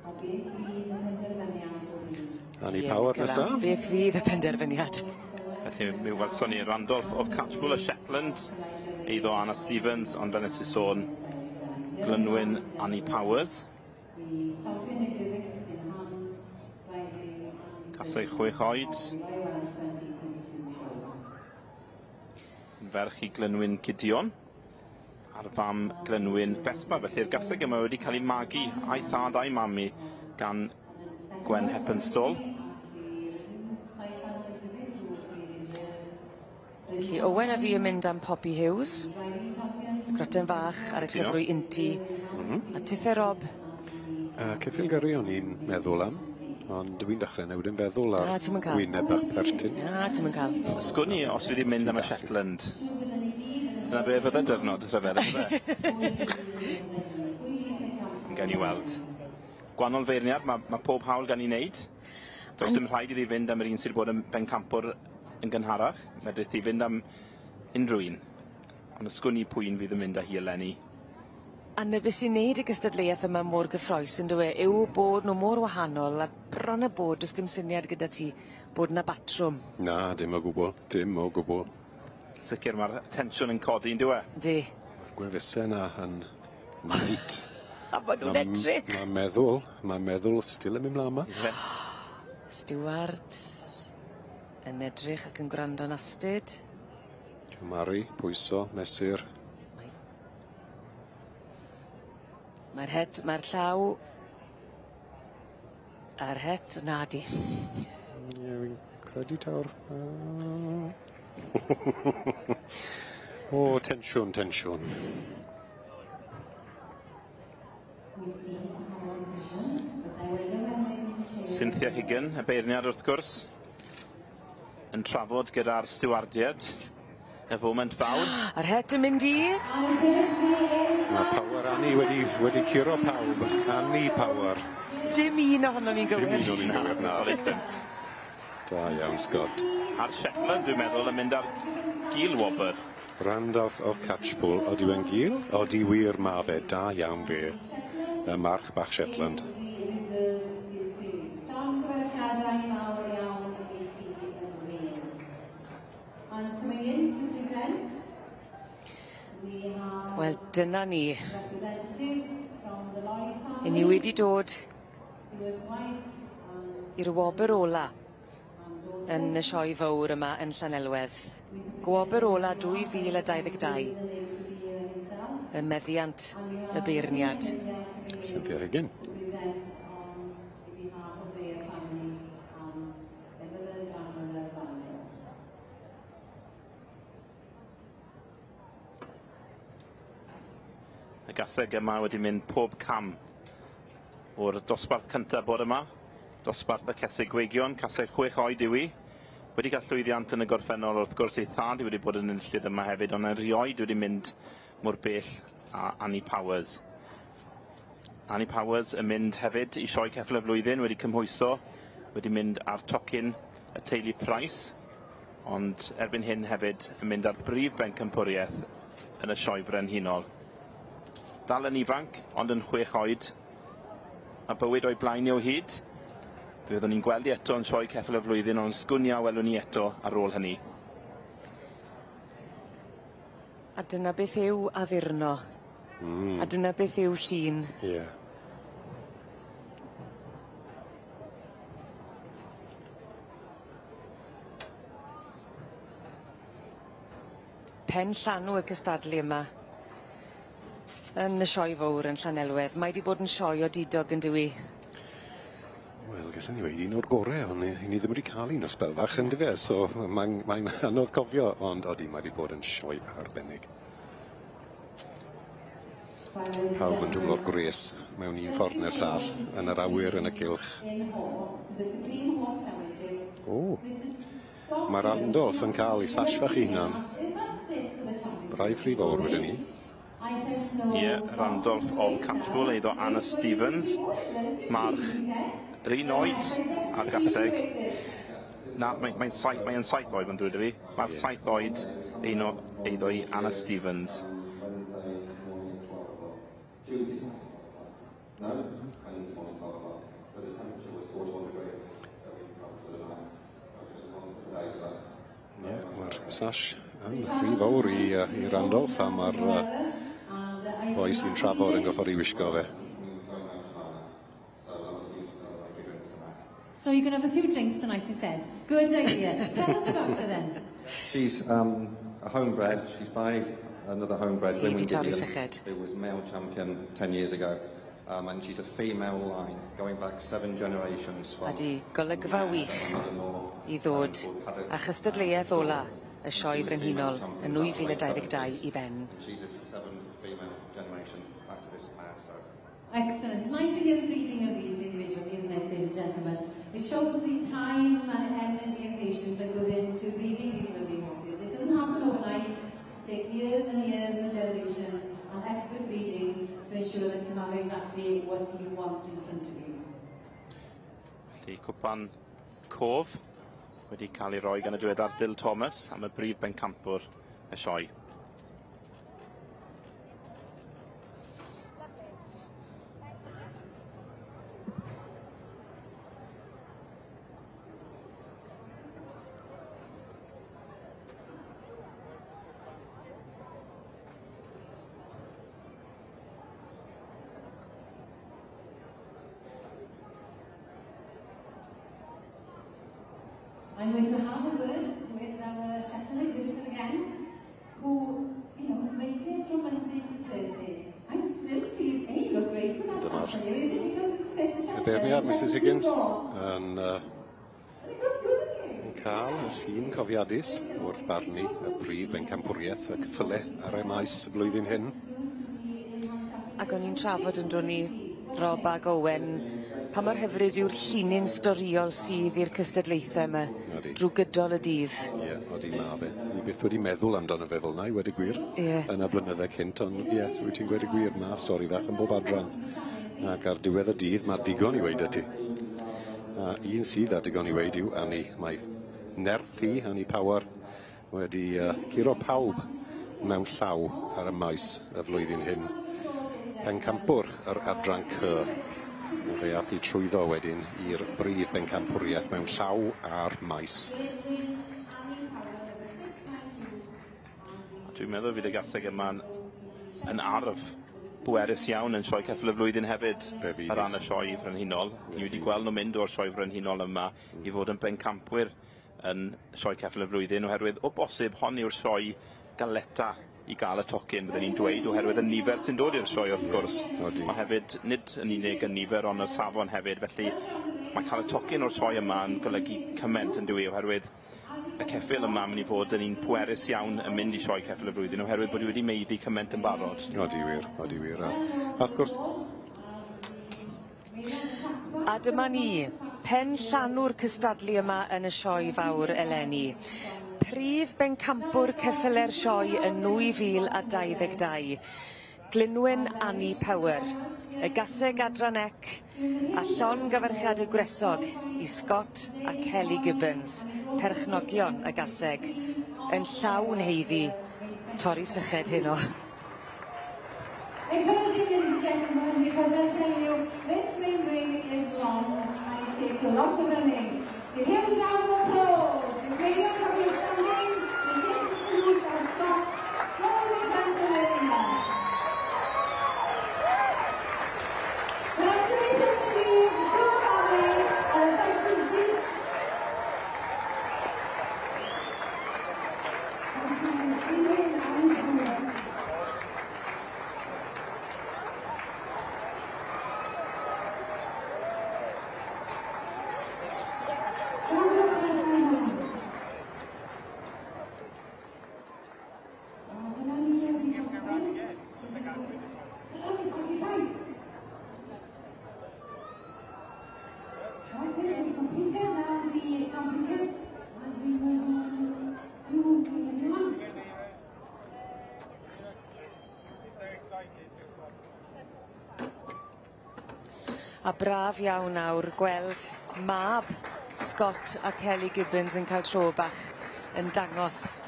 A beth fydd y penderfyniad o hyd? Annie Ie, Power Nicola, nesa. Beth fydd y penderfyniad? Felly mi welson ni Randolph of Catchpool a Shetland, eiddo Anna Stevens, ond fel nes i sôn, Glynwyn Annie Powers. The champion exhibits in hand driving and Casau 6 oed. the Royal Welsh 2022 show. Ferch i Glynwyn Gideon a'r fam Glynwyn Vespa. Felly'r gaseg yma wedi cael ei magu a'i thad a'i mami gan Gwen Heppenstall. Felly Owen a fi yn mynd am Poppy Hughes. Y groten fach ar y Cytuno. cyfrwy inti. A tithe Rob? Ceffyl gyrru o'n i'n meddwl am, ond dwi'n dechrau newid yn feddwl ar Na, ti'm yn ca'l. wyneb a pertyn. Na, ti'm yn ca'l. Sgwn i os fi wedi mynd am y Shetland. Dyna be fydde diwrnod rhyfedd, yndyfe? Gawn ni weld. Gwahanol feirniad, ma' pob hawl gan 'i wneud. Does dim rhaid iddi fynd am yr un sydd wedi bod yn bencampwr yn gynharach. Medrith hi fynd am unrhyw un. Ond ysgwn i pwy un fydd yn mynd â hi eleni. A 'na be' sy'n neud y gystadleuaeth yma mor gyffrous on'd yw e yw bod nw mor wahanol a bron a bod do's dim syniad gyda ti bod 'na batrwm. Na, dim o gwbwl, dim o gwbwl. Sicir ma'r tensiwn yn codi on'd yw e? Yndi. Ma'r gwefuse 'na yn neud. A ma' nw'n edrych. Ma' meddwl still yn myn' mlan 'ma. Yfe? Stiward yn edrych ac yn gwrando'n astud. Cymaru, pwyso, mesur. Mae'r het, mae'r llaw a'r het, na di. Ie, fi'n credu tawr. O, tensiwn, tensiwn. We seem to have a decision, but there were no men Cynthia Higgin, y beirniad wrth gwrs, yn trafod gyda'r stiwardiad y foment fawr. A'r het yn mynd i? Mae Power Annie wedi curo pawb. Annie Power. Dim un ohonon ni'n Dim gywir. un o'n i'n gywir, na. Does dim. Da iawn, Scott. A'r Shetland, dwi'n meddwl, yn mynd ar gil wobr. Randolph of Catchpool, odi we'n gil? Odi wir ma fe, da iawn fe. Y march bach Shetland. Llongyfarchiadau mawr iawn i chi yn wir. And coming in to present, we have Wel, dyna ni. representatives from the Lloyd family, I ni wedi dod Stuart's wife and i'r wobr ola. and daughter. yn y sioe fowr yma yn Llanelwedd. Gwobr ola 2022. Y meddiant y beirniad. Cynthia Higgin. Y gaseg yma wedi mynd pob cam o'r dosbarth cyntaf bore yma. Dosbarth y cesig gweigion, caseg 6 oed yw hi. Wedi cael llwyddiant yn y gorffennol wrth gwrs ei thad wedi bod yn enillydd yma hefyd, ond erioed wedi mynd mor bell a Annie Powers. Annie Powers yn mynd hefyd i sioe ceffyl y flwyddyn, wedi cymhwyso, wedi mynd ar tocyn y teulu Price, ond erbyn hyn hefyd yn mynd ar brif bencampwriaeth yn y sioe frenhinol. Dal yn ifanc, ond yn 6 oed, a bywyd o'i blaen i o hyd. Fe fyddwn ni'n gweld i eto yn sioe ceffyl y flwyddyn, ond sgwn i a welwn ni eto ar ôl hynny. A dyna beth yw addurno. A dyna beth yw llun. Ie. Pen llanw y cystadlu yma yn y sioe fowr yn Llanelwedd. Mae 'di bod yn sioe odidog yn dyw 'i? Wel, gallwn ni weud un o'r gore, ond ni, ni ddim wedi cael un o sbel fach yndyfe, so mae'n mae anodd cofio, ond odi, mae wedi bod yn sioe arbennig. Pawb yn twmlo'r gwres mewn un ffordd neu'r llall, yn yr awyr, yn y cylch. O, mae Randolph yn cael ei sash fach ei hunan. Braidd rhy fawr wedyn ni. Ie, Randolph of Catchpool, eiddo Anna Stevens. March yr un oed ar gaseg. Na, mae'n mae saith, mae 7 oed, mae'n dweud i fi. March 7 oed, un o eiddo i Anna Stevens. Ie, mae'r sash yn rhy fawr i Randolph, a mae'r boi sy'n trafod yn gorfod ei wisgo fe. So you're going to have a few drinks tonight, he said. Good idea. Tell us about her then. She's a homebred. She's by another homebred, Evie Winwyn Torri Gideon, Syched. who was male champion 10 years ago. And she's a female line, going back 7 generations from Ydy, golygfa wych i ddod a chystadleuaeth ola y sioe frenhinol yn 2022 i ben. She's a 7 female generation back to this pair, so. Excellent. It's nice to hear the breeding of these individuals, isn't it, ladies and gentlemen? It shows the time and energy and patience that goes into breeding these lovely horses. It doesn't happen overnight. It takes years and years and generations and expert breeding to ensure that you have exactly what you want in front of you. Felly, cwpan cof wedi cael ei roi gan y diweddar Dyl Thomas am y brif bencampwr y sioe. I'm going to have a word with our Shetland exhibitor again, who, you know, has waited from Monday to Thursday. I'm still pleased. Hey, you look great with that Dyma'r sash on you. Is it because it's fit the Y beirniad, Mrs Higgins, yn And it goes good on you. yn cael y llun cofiadus wrth barnu y brif bencampwriaeth y cyffyle ar y maes y blwyddyn hyn. Ac o'n i'n trafod yn dod ni Rob ag Owen, pa mor hyfryd yw'r llinyn storiol sydd i'r cystadlaethau yma Odi. drwy gydol y dydd. Ie, odi ma fe. Ni byth wedi meddwl amdano fe fel 'na, i weud y gwir. Ie. Yn y blynydde cynt, ond ie, wyt ti'n gweud y gwir, ma stori fach yn bob adran. Ac ar diwedd y dydd, mae digon i weud y ti. A un sydd â digon i weud yw Annie. Mae nerth hi, Annie Power, wedi curo pawb mewn llaw ar y maes y flwyddyn hyn. Pencampwr yr adran C. Fe ath hi trwyddo wedyn i'r brif bencampwriaeth mewn llaw a'r maes. A dwi'n meddwl fydd y gaseg yma'n yn arf bwerus iawn yn sioe ceffyl y flwyddyn hefyd Fe fydd ar ran y sioe frenhinol. Ni wedi gweld nhw'n mynd o'r sioe frenhinol yma i fod yn bencampwyr yn sioe ceffyl y flwyddyn, oherwydd o bosib hon yw'r sioe galeta i gael y tocyn, byddwn ni'n dweud, oherwydd y nifer sy'n dod i'r sioe wrth gwrs. Odi. Ond hefyd, nid yn unig y nifer, ond y safon hefyd, felly mae cael y tocyn o'r sioe yma yn golygu cymaint yn dyw, oherwydd y ceffyl yma yn mynd i fod yn un pwerus iawn yn mynd i sioe ceffyl y flwyddyn, oherwydd bod hi wedi maeddu cymaint yn barod. Odi wir, odi wir. A wrth gwrs, A dyma ni, pen llanw'r cystadlu yma yn y sioe fawr eleni. Prif bencampwr ceffyle'r sioe yn 2022. Glynwyn Annie Power, y gaseg adran ec a llongyfarchiadau gwresog i Scott a Kelly Gibbons, perchnogion y gaseg, yn llawn haeddu torri syched heno. Encouraging, ladies and gentlemen, because I tell you, this main ring is long and it takes a lot of running. You hear the round of applause. You may not have your standing. You take the salute and stop. Slowly down the arena. Congratulations to you, to the family, and thank you, Steve. Thank you. That's it, we completed now the championships and we move on to the one. A braf iawn nawr gweld mab Scott a Kelly Gibbons yn cael tro bach yn dangos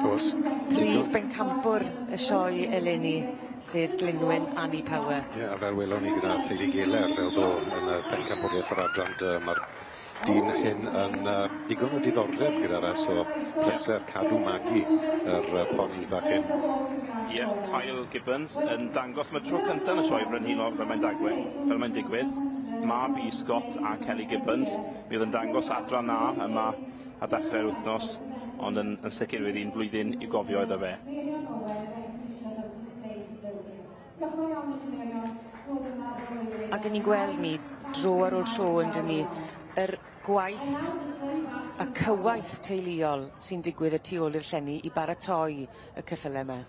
Oes. prif bencampwr y sioe eleni, sef Glynwyn Annie Power. Ie, a fel welon ni gyda teulu Geler fel ddo yn y bencampwriaeth yr adran D, mae'r dyn hyn yn digon o diddordeb gyda fe, so pleser cadw magu yr ponis bach hyn. Ie, Kyle Gibbons yn dangos am y tro cyntaf yn y sioe frenhinol fel mae'n digwydd. Mab i Scott a Kelly Gibbons. Mi oedd yn dangos adran A yma a dechrau'r wythnos, ond yn sicr wedi un blwyddyn i gofio iddo fe. Ac yn ni'n gweld ni dro ar ôl tro yn dyn ni, yr gwaith y cywaith teuluol sy'n digwydd y tu ôl i'r llenni i baratoi y ceffyle yma.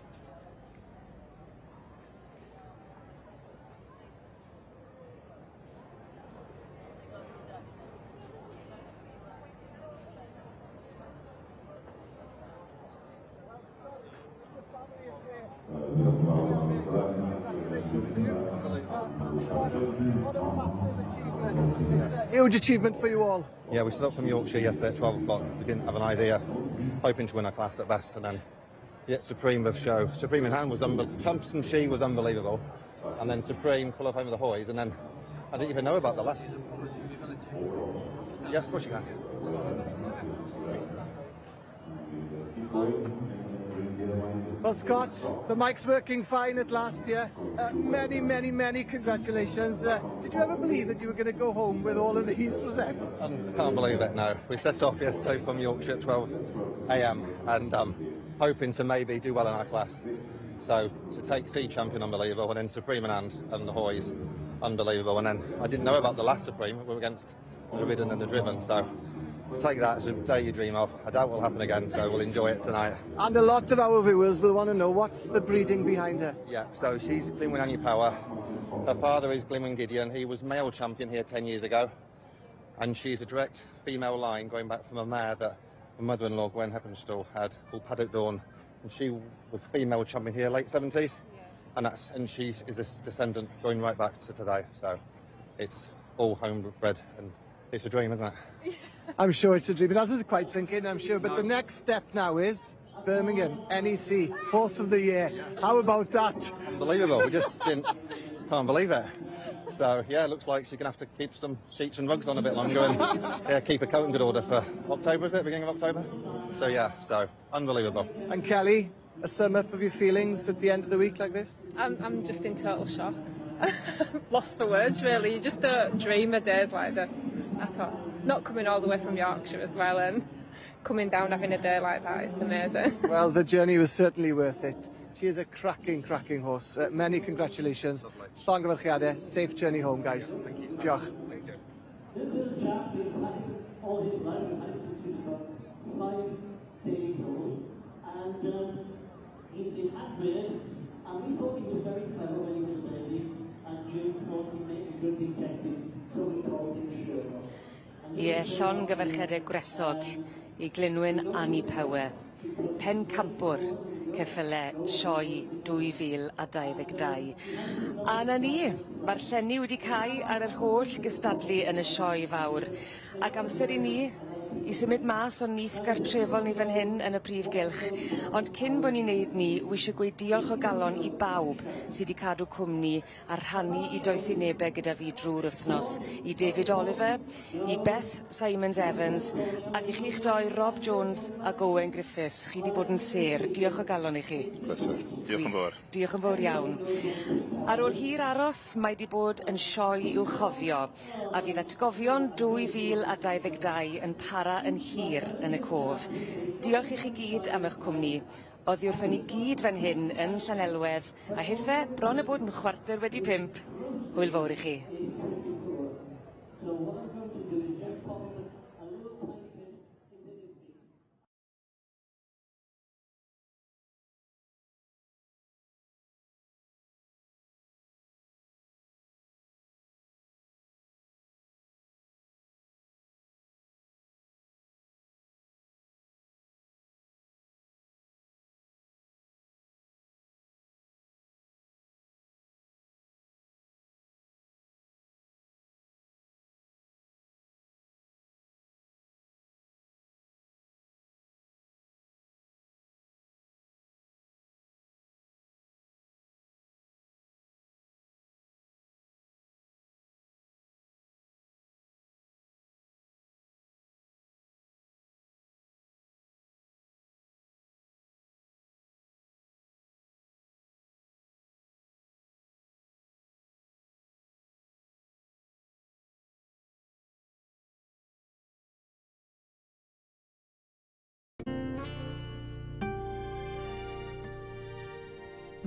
Huge achievement for you all. Yeah, we set up from Yorkshire yesterday at 12 o'clock. We didn't have an idea, hoping to win our class at best, and then yeah, Supreme of show. Supreme in hand was unbelievable. Trumps and she was unbelievable, and then Supreme qualifying with the Hoys, and then I didn't even know about the last. Yeah, of course you can. Well, Scott, the mic's working fine at last here. Many, many, many congratulations. Did you ever believe that you were going to go home with all of these rosettes? I can't believe it, no. We set off yesterday from Yorkshire at 12 a.m. and hoping to maybe do well in our class. So to take C champion, unbelievable, and then Supreme in hand and the Hoys, unbelievable. And then I didn't know about the last Supreme. We were against the Ridden and the Driven, so to take that, it's a day you dream of. I doubt will happen again, so we'll enjoy it tonight. And a lot of our viewers will want to know, what's the breeding behind her? Yeah, so she's Glynwyn Annie Power. Her father is Glynwyn Gideon. He was male champion here 10 years ago. And she's a direct female line going back from a mare that my mother-in-law, Gwen Heppenstall, had called Paddock Dawn. And she was female champion here, late 70s. Yeah. And she is this descendant going right back to today. So it's all homebred, and it's a dream, isn't it? Yeah. I'm sure it's a dream. It hasn't quite sunk in, I'm sure. But the next step now is Birmingham, NEC, Horse of the Year. How about that? Unbelievable. We just can't believe it. So, yeah, it looks like she's going to have to keep some sheets and rugs on a bit longer and yeah, keep her coat in good order for October, is it? Beginning of October? So, yeah, so unbelievable. And Kelly, a sum up of your feelings at the end of the week like this? I'm just in total shock. Lost for words, really. You just don't dream of days like this at all. Not coming all the way from Yorkshire as well and Coming down having a day like that, it's amazing. Well, the journey was certainly worth it. She is a cracking, cracking horse. Many congratulations. Llongyfarchiadau. Safe journey home, guys. Thank you. Diolch. Thank you. This little chap been playing all his life. We've had him since he was about 5 days old, and he's been hat-reared, and we thought he was very clever when he was a baby, and Jim thought he'd make a good detective, so we called him Sherlock. Ie, llongyfarchiadau gwresog i Glynwyn Annie Power. Pencampwr ceffyle sioe 2022. A 'na ni, ma'r llenni wedi cau ar yr holl gystadlu yn y sioe fawr. Ac amser i ni i symud mas o'n nyth gartrefol ni fan hyn yn y prif gylch. Ond cyn bo' ni'n neud 'ny, wi isie gweud diolch o galon i bawb sy 'di cadw cwmni a rhannu 'u doethinebe gyda fi drw'r wythnos. I David Oliver, i Beth Simons Evans, ac i chi'ch doi Rob Jones ag Owen Griffiths. Chi 'di bod yn sêr. Diolch o galon i chi. Pleser. Diolch yn fawr. Diolch yn fawr iawn. Ar ôl hir aros, mae 'di bod yn sioe i'w chofio, a fydd atgofion 2022 yn para yn hir yn y cof. Diolch i chi gyd am eich cwmni. Oddi wrthon ni gyd fan hyn yn Llanelwedd, a hithe bron a bod yn 5:15. Hwyl fawr i chi. So what I'm going to do is just pop a little tiny bit into his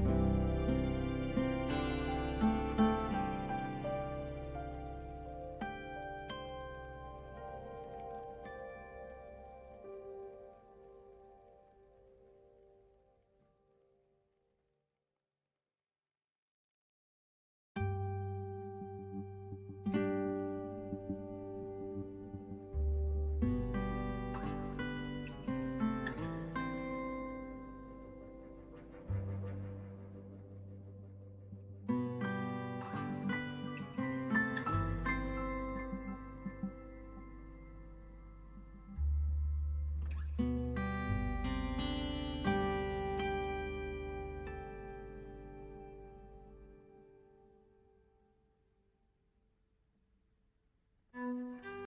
beak.